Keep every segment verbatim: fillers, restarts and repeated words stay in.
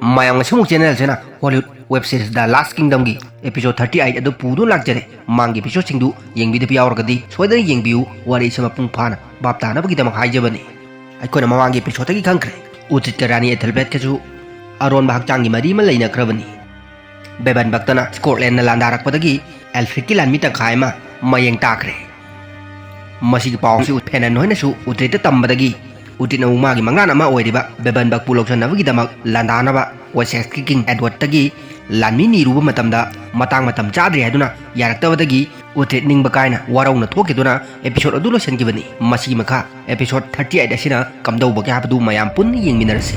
ꯃꯌꯥꯝ ꯉꯁꯤꯃꯨꯛ ꯆꯦꯅꯦꯜꯁꯤꯅ Hollywood web series ꯗ ꯂꯥꯁ ꯀꯤꯡꯗꯝꯒꯤ episode thirty eight ꯑꯗꯨ ꯄꯨꯗꯨꯅ ꯂꯥꯛꯆꯔꯦ꯫ ꯃꯃꯥꯡꯒꯤ ꯑꯦꯄꯤꯁꯣꯗꯁꯤꯡꯗꯨ ꯌꯦꯡꯕꯤꯗꯕ ꯌꯥꯎꯔꯒꯗꯤ ꯁꯣꯏꯗꯅ ꯌꯦꯡꯕꯤꯌꯨ, ꯋꯥꯔꯤꯁꯤ ꯃꯄꯨꯡ ꯐꯥꯅ ꯚꯥꯞ ꯇꯥꯅꯕꯒꯤꯗꯃꯛ ꯍꯥꯏꯖꯕꯅꯤ꯫ ꯑꯩꯈꯣꯏꯅ ꯃꯃꯥꯡꯒꯤ ꯑꯦꯄꯤꯁꯣꯗꯇꯒꯤ ꯈꯪꯈ꯭ꯔꯦ, ꯎꯇ꯭ꯔꯤꯠꯀ ꯔꯥꯅꯤ ꯑꯦꯊꯦꯜꯕꯦꯠꯀꯁꯨ ꯑꯔꯣꯟꯕ ꯍꯛꯆꯥꯡꯒꯤ ꯃꯔꯤ ꯑꯃ ꯂꯩꯅꯈ꯭ꯔꯕꯅꯤ꯫ ꯕꯦꯕꯟꯕꯛꯇꯅ ꯁ꯭ꯀꯣꯠꯂꯦꯟꯗꯅ ꯂꯥꯟꯗꯥꯔꯛꯄꯗꯒꯤ ꯑꯦꯜꯐ꯭ꯔꯤꯛꯀꯤ ꯂꯥꯟꯃꯤ ꯇꯪꯈꯥꯏ ꯑꯃ ꯃꯌꯦꯡ ꯇꯥꯈ꯭ꯔꯦ꯫ ꯃꯁꯤꯒꯤ ꯄꯥꯎꯁꯤ ꯐꯦꯅꯟ ꯍꯣꯏꯅꯁꯨ ꯎꯇ꯭ꯔꯤꯠꯇ ꯇꯝꯕꯗꯒꯤ ꯎꯇ꯭ꯔꯤꯠꯅ ꯑꯃꯨꯛ ꯃꯥꯒꯤ ꯃꯪꯂꯥꯟ ꯑꯃ ꯑꯣꯏꯔꯤꯕ ꯕꯦꯕꯟꯕꯛꯄꯨ ꯂꯧꯁꯤꯟꯅꯕꯒꯤꯗꯃꯛ ꯂꯥꯟꯗꯥꯅꯕ ꯋꯦꯁꯦꯛꯁꯀꯤ ꯀꯤꯡ ꯑꯦꯗꯋꯥꯔꯗꯇꯒꯤ ꯂꯥꯟꯃꯤ ꯅꯤꯔꯨꯕ ꯃꯇꯝꯗ ꯃꯇꯥꯡ ꯃꯇꯝ ꯆꯥꯗ꯭ꯔꯦ ꯍꯥꯏꯗꯨꯅ ꯌꯥꯔꯛꯇꯕꯗꯒꯤ ꯎꯇ꯭ꯔꯤꯠ ꯅꯤꯡꯕ ꯀꯥꯏꯅ ꯋꯥꯔꯧꯅ ꯊꯣꯛꯈꯤꯗꯨꯅ ꯑꯦꯄꯤꯁꯣꯗ ꯑꯗꯨ ꯂꯣꯏꯁꯤꯟꯈꯤꯕꯅꯤ꯫ ꯃꯁꯤꯒꯤ ꯃꯈꯥ ꯑꯦꯄꯤꯁꯣꯗ ꯊꯥꯔꯇꯤ ꯑꯩꯠ ꯑꯁꯤꯅ ꯀꯝꯗꯧꯕꯒꯦ ꯍꯥꯏꯕꯗꯨ ꯃꯌꯥꯝ ꯄꯨꯟꯅ ꯌꯦꯡꯃꯤꯟꯅꯔꯁꯤ꯫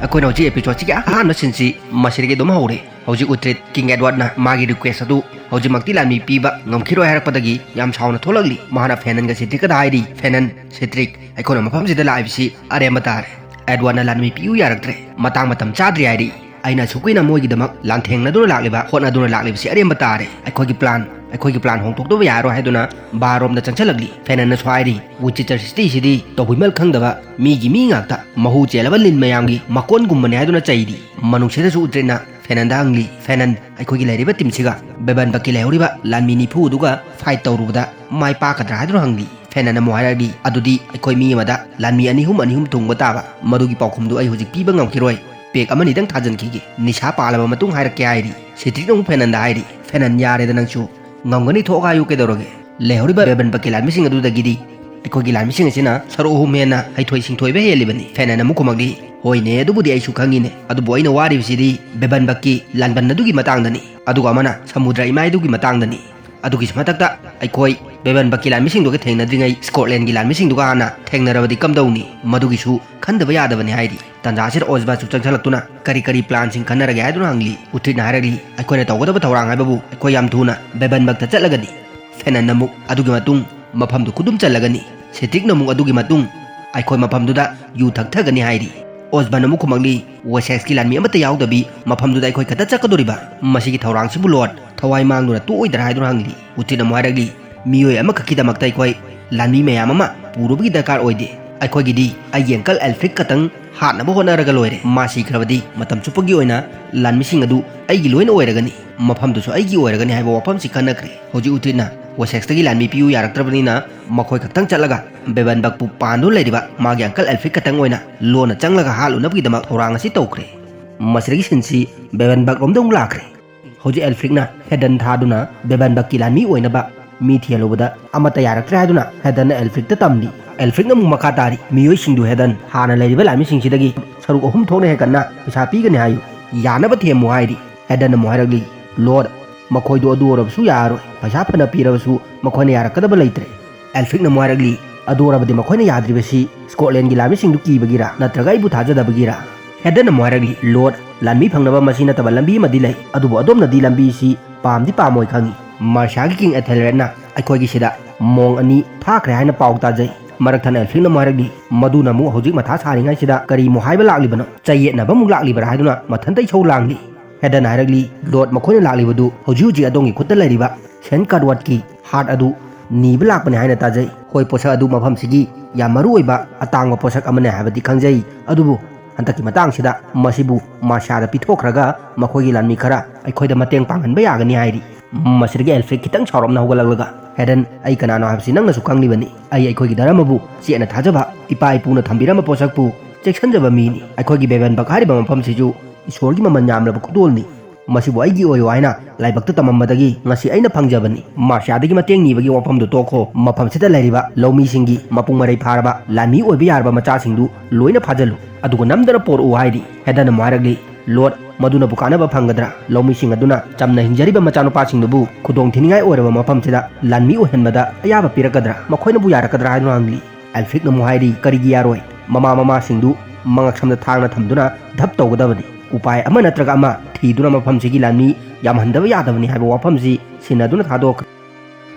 ꯑꯩꯈꯣꯏꯅ ꯍꯧꯖꯤꯛ ꯑꯦꯄꯤꯁꯣꯗꯁꯤꯒꯤ ꯑꯍꯥꯟꯕ ꯁꯤꯟꯁꯤ ꯃꯁꯤꯗꯒꯤ ꯑꯗꯨꯝ ꯍꯧꯔꯦ꯫ ꯍꯧꯖꯤꯛ ꯎꯇ꯭ꯔꯤꯠ ꯀꯤꯡ ꯑꯦꯗꯋꯥꯔꯗꯅ ꯃꯥꯒꯤ ꯔꯤꯀ꯭ꯋꯦꯁ ꯑꯗꯨ ꯍꯧꯖꯤꯛꯃꯛꯇꯤ ꯂꯥꯟꯃꯤ ꯄꯤꯕ ꯉꯝꯈꯤꯔꯣꯏ ꯍꯥꯏꯔꯛꯄꯗꯒꯤ ꯌꯥꯝ ꯁꯥꯎꯅ ꯊꯣꯛꯂꯛꯂꯤ꯫ ꯃꯍꯥꯛꯅ ꯐꯦꯅꯟꯒ ꯁꯤꯇ꯭ꯔꯤꯛꯀꯗ ꯍꯥꯏꯔꯤ, "ꯐꯦꯅꯟ, ꯁꯤꯇ꯭ꯔꯤꯛ, ꯑꯩꯈꯣꯏꯅ ꯃꯐꯝꯁꯤꯗ ꯂꯥꯛꯏꯕꯁꯤ ꯑꯔꯦꯝꯕ ꯇꯥꯔꯦ꯫ ꯑꯦꯗꯋꯥꯔꯗꯅ ꯂꯥꯟꯃꯤ ꯄꯤꯌꯨ ꯌꯥꯔꯛꯇ꯭ꯔꯦ꯫ ꯃꯇꯥꯡ ꯃꯇꯝ ꯆꯥꯗ꯭ꯔꯤ ꯍꯥꯏꯔꯤ꯫ ꯑꯩꯅ ꯑꯁꯨꯛ ꯀꯨꯏꯅ ꯃꯣꯏꯒꯤꯗꯃꯛ ꯂꯥꯟꯊꯦꯡꯅꯗꯨꯅ ꯂꯥꯛꯂꯤꯕ, ꯍꯣꯠꯅꯗꯨꯅ ꯂꯥꯛꯂꯤꯕꯁꯤ ꯑꯔꯦꯝꯕ ꯇꯥꯔꯦ꯫ ꯑꯩꯈꯣꯏꯒꯤ ꯄ꯭ꯂꯥꯟ, ꯑꯩꯈꯣꯏꯒꯤ ꯄ꯭ꯂꯥꯟ ꯍꯣꯡꯗꯣꯛꯇꯕ ꯌꯥꯔꯣꯏ" ꯍꯥꯏꯗꯨꯅ ꯕꯥꯔꯣꯝꯗ ꯆꯪꯁꯤꯜꯂꯛꯂꯤ꯫ ꯐꯦꯅꯟꯅꯁꯨ ꯍꯥꯏꯔꯤ, "ꯋꯤꯆꯤꯆꯔ ꯁꯤꯇꯤꯁꯤꯗꯤ ꯇꯧꯕꯤꯃꯜ ꯈꯪꯗꯕ ꯃꯤꯒꯤ ꯃꯤ ꯉꯥꯛꯇ, ꯃꯍꯨ ꯆꯦꯜꯂꯕ ꯂꯤꯟ ꯃꯌꯥꯝꯒꯤ ꯃꯀꯣꯟꯒꯨꯝꯕꯅꯤ" ꯍꯥꯏꯗꯨꯅ ꯆꯩꯔꯤ꯫ ꯃꯅꯨꯡꯁꯤꯗꯁꯨ ꯎꯇ꯭ꯔꯤꯠꯅ ꯐꯦꯅꯟꯗ ꯍꯪꯂꯤ, "ꯐꯦꯅꯟ, ꯑꯩꯈꯣꯏꯒꯤ ꯂꯩꯔꯤꯕ ꯇꯤꯝꯁꯤꯒ ꯕꯦꯕꯟꯕꯛꯀꯤ ꯂꯩꯍꯧꯔꯤꯕ ꯂꯥꯟꯃꯤ ꯅꯤꯐꯨ ꯑꯗꯨꯒ ꯐꯥꯏꯠ ꯇꯧꯔꯨꯕꯗ ꯃꯥꯏ ꯄꯥꯛꯀꯗ꯭ꯔꯥ?" ꯍꯥꯏꯗꯨꯅ ꯍꯪꯂꯤ꯫ ꯐꯦꯅꯟꯅ ꯑꯃꯨꯛ ꯍꯥꯏꯔꯛꯂꯤ, "ꯑꯗꯨꯗꯤ ꯑꯩꯈꯣꯏ ꯃꯤ ꯑꯃꯗ ꯂꯥꯟꯃꯤ ꯑꯅꯤ ꯑꯍꯨꯝ, ꯑꯅꯤ ꯑꯍꯨꯝ ꯊꯨꯡꯕ ꯇꯥꯕ꯫ ꯃꯗꯨꯒꯤ ꯄꯥꯎꯈꯨꯝꯗꯨ ꯑꯩ ꯍꯧꯖꯤꯛ ꯄꯤꯕ ꯉꯝꯈꯤꯔꯣꯏ꯫ ꯄꯦꯛ ꯑꯃꯅꯤꯗꯪ ꯊꯥꯖꯤꯟꯈꯤꯒꯦ꯫ ꯅꯤꯁꯥ ꯄꯥꯜꯂꯕ ꯃꯇꯨꯡ ꯍꯥꯏꯔꯛꯀꯦ" ꯍꯥꯏꯔꯤ꯫ ꯁꯤꯇ꯭ꯔꯤꯛꯅ ꯑꯃꯨꯛ ꯐꯦꯅꯟꯗ ꯍꯥꯏꯔꯤ, "ꯐꯦꯅꯟ, ꯌꯥꯔꯦꯗ ꯅꯪꯁꯨ꯫ ꯉꯝꯒꯅꯤ, ꯊꯣꯛꯑꯒ ꯍꯥꯏꯌꯨ ꯀꯩꯗꯧꯔꯒꯦ? ꯂꯩꯍꯧꯔꯤꯕ ꯕꯦꯕꯟꯕꯛꯀꯤ ꯂꯥꯟꯃꯤꯁꯤꯡ ꯑꯗꯨꯗꯒꯤꯗꯤ ꯑꯩꯈꯣꯏꯒꯤ ꯂꯥꯟꯃꯤꯁꯤꯡ ꯑꯁꯤꯅ ꯁꯔꯨꯛ ꯑꯍꯨꯝ ꯍꯦꯟꯅ ꯍꯩꯊꯣꯏ ꯁꯤꯡꯊꯣꯏꯕ ꯍꯦꯜꯂꯤꯕꯅꯤ꯫" ꯐꯦꯅꯟ ꯑꯃꯨꯛ ꯈꯨꯝꯃꯛꯂꯤ, "ꯍꯣꯏꯅꯦ, ꯑꯗꯨꯕꯨꯗꯤ ꯑꯩꯁꯨ ꯈꯪꯉꯤꯅꯦ, ꯑꯗꯨꯕꯨ ꯑꯩꯅ ꯋꯥꯔꯤꯕꯁꯤꯗꯤ ꯕꯦꯕꯟꯕꯛꯀꯤ ꯂꯥꯟꯕꯟ ꯑꯗꯨꯒꯤ ꯃꯇꯥꯡꯗꯅꯤ, ꯑꯗꯨꯒ ꯑꯃꯅ ꯁꯃꯨꯗ꯭ꯔ ꯏꯃꯥꯏꯗꯨꯒꯤ ꯃꯇꯥꯡꯗꯅꯤ꯫ ꯑꯗꯨꯒꯤꯁꯨ ꯃꯊꯛꯇ ꯑꯩꯈꯣꯏ ꯕꯦꯕꯟꯕꯛꯀꯤ ꯂꯥꯟꯃꯤꯁꯤꯡꯗꯨꯒ ꯊꯦꯡꯅꯗ꯭ꯔꯤꯉꯩ ꯁ꯭ꯀꯣꯠꯂꯦꯟꯒꯤ ꯂꯥꯟꯃꯤꯁꯤꯡꯗꯨꯒ ꯍꯥꯟꯅ ꯊꯦꯡꯅꯔꯕꯗꯤ ꯀꯝꯗꯧꯅꯤ? ꯃꯗꯨꯒꯤꯁꯨ ꯈꯟꯗꯕ ꯌꯥꯗꯕꯅꯤ" ꯍꯥꯏꯔꯤ꯫ ꯇꯥꯟꯖꯥ ꯑꯁꯤꯗ ꯑꯣꯖꯕꯥꯁꯨ ꯆꯪꯁꯤꯜꯂꯛꯇꯨꯅ, "ꯀꯔꯤ ꯀꯔꯤ ꯄ꯭ꯂꯥꯟꯁꯤꯡ ꯈꯟꯅꯔꯒꯦ?" ꯍꯥꯏꯗꯨꯅ ꯍꯪꯂꯤ꯫ ꯎꯇ꯭ꯔꯤꯠꯅ ꯍꯥꯏꯔꯛꯂꯤ, "ꯑꯩꯈꯣꯏꯅ ꯇꯧꯒꯗꯕ ꯊꯧꯔꯥꯡ ꯍꯥꯏꯕꯕꯨ ꯑꯩꯈꯣꯏ ꯌꯥꯝ ꯊꯨꯅ ꯕꯦꯕꯟꯕꯛꯇ ꯆꯠꯂꯒꯅꯤ꯫ ꯐꯦꯅꯟꯅ ꯑꯃꯨꯛ ꯑꯗꯨꯒꯤ ꯃꯇꯨꯡ ꯃꯐꯝꯗꯨ ꯈꯨꯗꯨꯝ ꯆꯜꯂꯒꯅꯤ꯫ ꯁꯤꯇ꯭ꯔꯤꯛꯅ ꯑꯃꯨꯛ ꯑꯗꯨꯒꯤ ꯃꯇꯨꯡ ꯑꯩꯈꯣꯏ ꯃꯐꯝꯗꯨꯗ ꯌꯨ ꯊꯛꯊꯒꯅꯤ" ꯍꯥꯏꯔꯤ꯫ ꯑꯣꯖꯕꯥꯟ ꯑꯃꯨꯛ ꯈꯨꯝꯃꯛꯂꯤ, "ꯋꯦꯁꯦꯛꯁꯀꯤ ꯂꯥꯟꯃꯤ ꯑꯃꯠꯇ ꯌꯥꯎꯗꯕꯤ ꯃꯐꯝꯗꯨꯗ ꯑꯩꯈꯣꯏ ꯈꯛꯇ ꯆꯠꯀꯗꯣꯔꯤꯕ? ꯃꯁꯤꯒꯤ ꯊꯧꯔꯥꯡꯁꯤꯕꯨ ꯂꯣꯔꯗ ꯊꯋꯥꯏ ꯃꯥꯡꯗꯨꯅ ꯇꯣꯛꯑꯣꯏꯗ꯭ꯔꯥ?" ꯍꯥꯏꯗꯨꯅ ꯍꯪꯂꯤ꯫ ꯎꯇ꯭ꯔꯤꯠꯅ ꯑꯃꯨꯛ ꯍꯥꯏꯔꯛꯂꯤ, "ꯃꯤꯑꯣꯏ ꯑꯃꯈꯛꯀꯤꯗꯃꯛꯇ ꯑꯩꯈꯣꯏ ꯂꯥꯟꯃꯤ ꯃꯌꯥꯝ ꯑꯃ ꯄꯨꯔꯨꯕꯒꯤ ꯗꯔꯀꯥꯔ ꯑꯣꯏꯗꯦ꯫ ꯑꯩꯈꯣꯏꯒꯤꯗꯤ ꯑꯩꯒꯤ ꯑꯪꯀꯜ ꯑꯦꯜꯐ꯭ꯔꯤꯛ ꯈꯛꯇꯪ ꯍꯥꯠꯅꯕ ꯍꯣꯠꯅꯔꯒ ꯂꯣꯏꯔꯦ꯫ ꯃꯥ ꯁꯤꯈ꯭ꯔꯕꯗꯤ ꯃꯇꯝ ꯆꯨꯞꯄꯒꯤ ꯑꯣꯏꯅ ꯂꯥꯟꯃꯤꯁꯤꯡ ꯑꯗꯨ ꯑꯩꯒꯤ ꯂꯣꯏꯅ ꯑꯣꯏꯔꯒꯅꯤ, ꯃꯐꯝꯗꯨꯁꯨ ꯑꯩꯒꯤ ꯑꯣꯏꯔꯒꯅꯤ ꯍꯥꯏꯕ ꯋꯥꯐꯝꯁꯤ ꯈꯟꯅꯈ꯭ꯔꯦ꯫ ꯍꯧꯖꯤꯛ ꯎꯇ꯭ꯔꯤꯠꯅ ꯋꯦꯁꯦꯛꯁꯇꯒꯤ ꯂꯥꯟꯃꯤ ꯄꯤꯌꯨ ꯌꯥꯔꯛꯇ꯭ꯔꯕꯅꯤꯅ ꯃꯈꯣꯏ ꯈꯛꯇꯪ ꯆꯠꯂꯒ ꯕꯦꯕꯟꯕꯛꯄꯨ ꯄꯥꯟꯗꯨꯅ ꯂꯩꯔꯤꯕ ꯃꯥꯒꯤ ꯑꯪꯀꯜ ꯑꯦꯜꯐ꯭ꯔꯤꯛ ꯈꯛꯇꯪ ꯑꯣꯏꯅ ꯂꯣꯟꯅ ꯆꯪꯂꯒ ꯍꯥꯠꯂꯨꯅꯕꯒꯤꯗꯃꯛ ꯊꯧꯔꯥꯡ ꯑꯁꯤ ꯇꯧꯈ꯭ꯔꯦ꯫ ꯃꯁꯤꯗꯒꯤ ꯁꯤꯟꯁꯤ ꯕꯦꯕꯟꯕꯛ ꯔꯣꯝꯗ ꯑꯃꯨꯛ ꯂꯥꯛꯈ꯭ꯔꯦ꯫ ꯍꯧꯖꯤꯛ ꯑꯦꯜꯐ꯭ꯔꯤꯛꯅ ꯍꯦꯗꯟ ꯊꯥꯗꯨꯅ ꯕꯦꯕꯟꯕꯛꯀꯤ ꯂꯥꯟꯃꯤ ꯑꯣꯏꯅꯕ ꯃꯤ ꯊꯤꯍꯜꯂꯨꯕꯗ ꯑꯃꯠꯇ ꯌꯥꯔꯛꯇ꯭ꯔꯦ ꯍꯥꯏꯗꯨꯅ ꯍꯦꯗꯟꯅ ꯑꯦꯜꯐ꯭ꯔꯤꯛꯇ ꯇꯝꯂꯤ꯫ ꯑꯦꯜꯐ꯭ꯔꯤꯛꯅ ꯑꯃꯨꯛ ꯃꯈꯥ ꯇꯥꯔꯤ, ꯃꯤꯑꯣꯏꯁꯤꯡꯗꯨ ꯍꯦꯗꯟ ꯍꯥꯟꯅ ꯂꯩꯔꯤꯕ ꯂꯥꯟꯃꯤꯁꯤꯡꯁꯤꯗꯒꯤ ꯁꯔꯨꯛ ꯑꯍꯨꯝ ꯊꯣꯛꯅ ꯍꯦꯟꯒꯠꯅ ꯄꯩꯁꯥ ꯄꯤꯒꯅꯤ ꯍꯥꯏꯌꯨ, ꯌꯥꯅꯕ ꯊꯦꯝꯃꯨ ꯍꯥꯏꯔꯤ꯫ ꯍꯦꯗꯟꯅ ꯑꯃꯨꯛ ꯍꯥꯏꯔꯛꯂꯤ, ꯂꯣꯔꯗ, ꯃꯈꯣꯏꯗꯨ ꯑꯗꯨ ꯑꯣꯏꯔꯕꯁꯨ ꯌꯥꯔꯔꯣꯏ, ꯄꯩꯁꯥ ꯐꯅ ꯄꯤꯔꯕꯁꯨ ꯃꯈꯣꯏꯅ ꯌꯥꯔꯛꯀꯗꯕ ꯂꯩꯇ꯭ꯔꯦ꯫ ꯑꯦꯜꯐ꯭ꯔꯤꯛꯅ ꯑꯃꯨꯛ ꯍꯥꯏꯔꯛꯂꯤ, ꯑꯗꯨ ꯑꯣꯏꯔꯕꯗꯤ ꯃꯈꯣꯏꯅ ꯌꯥꯗ꯭ꯔꯤꯕꯁꯤ ꯁ꯭ꯀꯣꯠꯂꯦꯟꯒꯤ ꯂꯥꯟꯃꯤꯁꯤꯡꯗꯨ ꯀꯤꯕꯒꯤꯔꯥ ꯅꯠꯇ꯭ꯔꯒ ꯑꯩꯕꯨ ꯊꯥꯖꯗꯕꯒꯤꯔꯥ? ꯍꯦꯗꯟꯅ ꯑꯃꯨꯛ ꯍꯥꯏꯔꯛꯂꯤ, ꯂꯣꯔꯗ, ꯂꯥꯟꯃꯤ ꯐꯪꯅꯕ ꯃꯁꯤ ꯅꯠꯇꯕ ꯂꯝꯕꯤ ꯑꯃꯗꯤ ꯂꯩ, ꯑꯗꯨꯕꯨ ꯑꯗꯣꯝꯅꯗꯤ ꯂꯝꯕꯤꯁꯤ ꯄꯥꯝꯗꯤ ꯄꯥꯝꯃꯣꯏ ꯈꯪꯏ꯫ ꯃꯥꯔꯁꯤꯌꯥꯒꯤ ꯀꯤꯡ ꯑꯦꯊꯦꯜꯔꯦꯗꯅ ꯑꯩꯈꯣꯏꯒꯤ ꯁꯤꯗ ꯃꯣꯡ ꯑꯅꯤ ꯐꯥꯈ꯭ꯔꯦ ꯍꯥꯏꯅ ꯄꯥꯎ ꯇꯥꯖꯩ꯫ ꯃꯔꯛ ꯊꯠꯅ ꯑꯦꯜꯐ꯭ꯔꯤꯛꯅ ꯑꯃꯨꯛ ꯍꯥꯏꯔꯛꯂꯤ, ꯃꯗꯨꯅ ꯑꯃꯨꯛ ꯍꯧꯖꯤꯛ ꯃꯊꯥ ꯁꯥꯔꯤꯉꯩꯁꯤꯗ ꯀꯔꯤꯃꯨꯛ ꯍꯥꯏꯕ ꯂꯥꯛꯂꯤꯕꯅꯣ? ꯆꯌꯦꯠꯅꯕ ꯑꯃꯨꯛ ꯂꯥꯛꯂꯤꯕ꯭ꯔꯥ ꯍꯥꯏꯗꯨꯅ ꯃꯊꯟꯇ ꯏꯁꯧ ꯂꯥꯡꯂꯤ꯫ ꯍꯦꯗꯟ ꯍꯥꯏꯔꯛꯂꯤ, ꯂꯣꯔꯗ, ꯃꯈꯣꯏꯅ ꯂꯥꯛꯂꯤꯕꯗꯨ ꯍꯧꯖꯤꯛ ꯍꯧꯖꯤꯛ ꯑꯗꯣꯝꯒꯤ ꯈꯨꯠꯇ ꯂꯩꯔꯤꯕ ꯁꯦꯟ ꯀꯥꯔꯋꯥꯠꯀꯤ ꯍꯥꯔꯠ ꯑꯗꯨ ꯅꯤꯕ ꯂꯥꯛꯄꯅꯤ ꯍꯥꯏꯅ ꯇꯥꯖꯩ꯫ ꯍꯣꯏ, ꯄꯣꯠꯁꯛ ꯑꯗꯨ ꯃꯐꯝꯁꯤꯒꯤ ꯌꯥꯝ ꯃꯔꯨ ꯑꯣꯏꯕ ꯑꯇꯥꯡꯕ ꯄꯣꯠꯁꯛ ꯑꯃꯅꯤ ꯍꯥꯏꯕꯗꯤ ꯈꯪꯖꯩ, ꯑꯗꯨꯕꯨ ꯍꯟꯗꯛꯀꯤ ꯃꯇꯥꯡꯁꯤꯗ ꯃꯁꯤꯕꯨ ꯃꯥꯔꯁꯤꯌꯥꯗ ꯄꯤꯊꯣꯛꯈ꯭ꯔꯒ ꯃꯈꯣꯏꯒꯤ ꯂꯥꯟꯃꯤ ꯈꯔ ꯑꯩꯈꯣꯏꯗ ꯃꯇꯦꯡ ꯄꯥꯡꯍꯟꯕ ꯌꯥꯒꯅꯤ ꯍꯥꯏꯔꯤ꯫ ꯃꯁꯤꯗꯒꯤ ꯑꯦꯜꯐ꯭ꯔꯤꯛ ꯈꯤꯇꯪ ꯁꯥꯎꯔꯞꯅ ꯍꯧꯒꯠꯂꯛꯂꯒ, ꯍꯦꯗꯟ, ꯑꯩ ꯀꯅꯥꯅꯣ ꯍꯥꯏꯕꯁꯤ ꯅꯪꯅꯁꯨ ꯈꯪꯂꯤꯕꯅꯤ꯫ ꯑꯩ ꯑꯩꯈꯣꯏꯒꯤ ꯙꯔꯃꯕꯨ ꯆꯦꯠꯅ ꯊꯥꯖꯕ, ꯏꯄꯥ ꯏꯄꯨꯅ ꯊꯝꯕꯤꯔꯝꯕ ꯄꯣꯠꯁꯛꯄꯨ ꯆꯦꯛꯁꯤꯟꯖꯕ ꯃꯤꯅꯤ꯫ ꯑꯩꯈꯣꯏꯒꯤ ꯕꯦꯕꯟꯕꯛ ꯍꯥꯏꯔꯤꯕ ꯃꯐꯝꯁꯤꯁꯨ ꯏꯁꯣꯔꯒꯤ ꯃꯃꯜ ꯌꯥꯝꯂꯕ ꯈꯨꯗꯣꯜꯅꯤ꯫ ꯃꯁꯤꯕꯨ ꯑꯩꯒꯤ ꯑꯣꯏꯌꯨ ꯍꯥꯏꯅ ꯂꯥꯏꯕꯛꯇ ꯇꯝꯃꯝꯕꯗꯒꯤ ꯉꯁꯤ ꯑꯩꯅ ꯐꯪꯖꯕꯅꯤ꯫ ꯃꯥꯔꯁꯤꯌꯥꯗꯒꯤ ꯃꯇꯦꯡ ꯅꯤꯕꯒꯤ ꯋꯥꯐꯝꯗꯨ ꯇꯣꯛꯈꯣ꯫ ꯃꯐꯝꯁꯤꯗ ꯂꯩꯔꯤꯕ ꯂꯧꯃꯤꯁꯤꯡꯒꯤ ꯃꯄꯨꯡ ꯃꯔꯩ ꯐꯥꯔꯕ ꯂꯥꯟꯃꯤ ꯑꯣꯏꯕ ꯌꯥꯔꯕ ꯃꯆꯥꯁꯤꯡꯗꯨ ꯂꯣꯏꯅ ꯐꯥꯖꯤꯜꯂꯨ, ꯑꯗꯨꯒ ꯅꯝꯗꯅ ꯄꯣꯔꯛꯎ ꯍꯥꯏꯔꯤ꯫ ꯍꯦꯗꯟ ꯑꯃꯨꯛ ꯍꯥꯏꯔꯛꯂꯤ, ꯂꯣꯔꯗ, ꯃꯗꯨꯅꯕꯨ ꯀꯥꯟꯅꯕ ꯐꯪꯒꯗ꯭ꯔꯥ? ꯂꯧꯃꯤꯁꯤꯡ ꯑꯗꯨꯅ ꯆꯝꯅ ꯍꯤꯡꯖꯔꯤꯕ ꯃꯆꯥꯅꯨꯄꯥꯁꯤꯡꯗꯨꯕꯨ ꯈꯨꯗꯣꯡꯊꯤꯅꯤꯡꯉꯥꯏ ꯑꯣꯏꯔꯕ ꯃꯐꯝꯁꯤꯗ ꯂꯥꯟꯃꯤ ꯑꯣꯏꯍꯟꯕꯗ ꯑꯌꯥꯕ ꯄꯤꯔꯛꯀꯗ꯭ꯔꯥ? ꯃꯈꯣꯏꯅꯕꯨ ꯌꯥꯔꯛꯀꯗ꯭ꯔꯥ ꯍꯥꯏꯗꯨꯅ ꯍꯪꯂꯤ꯫ ꯑꯦꯜꯐ꯭ꯔꯤꯛꯅ ꯑꯃꯨꯛ ꯍꯥꯏꯔꯤ, ꯀꯔꯤꯒꯤ ꯌꯥꯔꯣꯏ? ꯃꯃꯥ ꯃꯃꯥꯁꯤꯡꯗꯨ ꯃꯉꯛꯁꯝꯗ ꯊꯥꯡꯅ ꯊꯝꯗꯨꯅ ꯙꯞ ꯇꯧꯒꯗꯕꯅꯤ꯫ ꯎꯄꯥꯏ ꯑꯃ ꯅꯠꯇ꯭ꯔꯒ ꯑꯃ ꯊꯤꯗꯨꯅ ꯃꯐꯝꯁꯤꯒꯤ ꯂꯥꯟꯃꯤ ꯌꯥꯝꯍꯟꯗꯕ ꯌꯥꯗꯕꯅꯤ ꯍꯥꯏꯕ ꯋꯥꯐꯝꯁꯤ ꯁꯤꯟꯅꯗꯨꯅ ꯊꯥꯗꯣꯛꯈ꯭ꯔꯦ꯫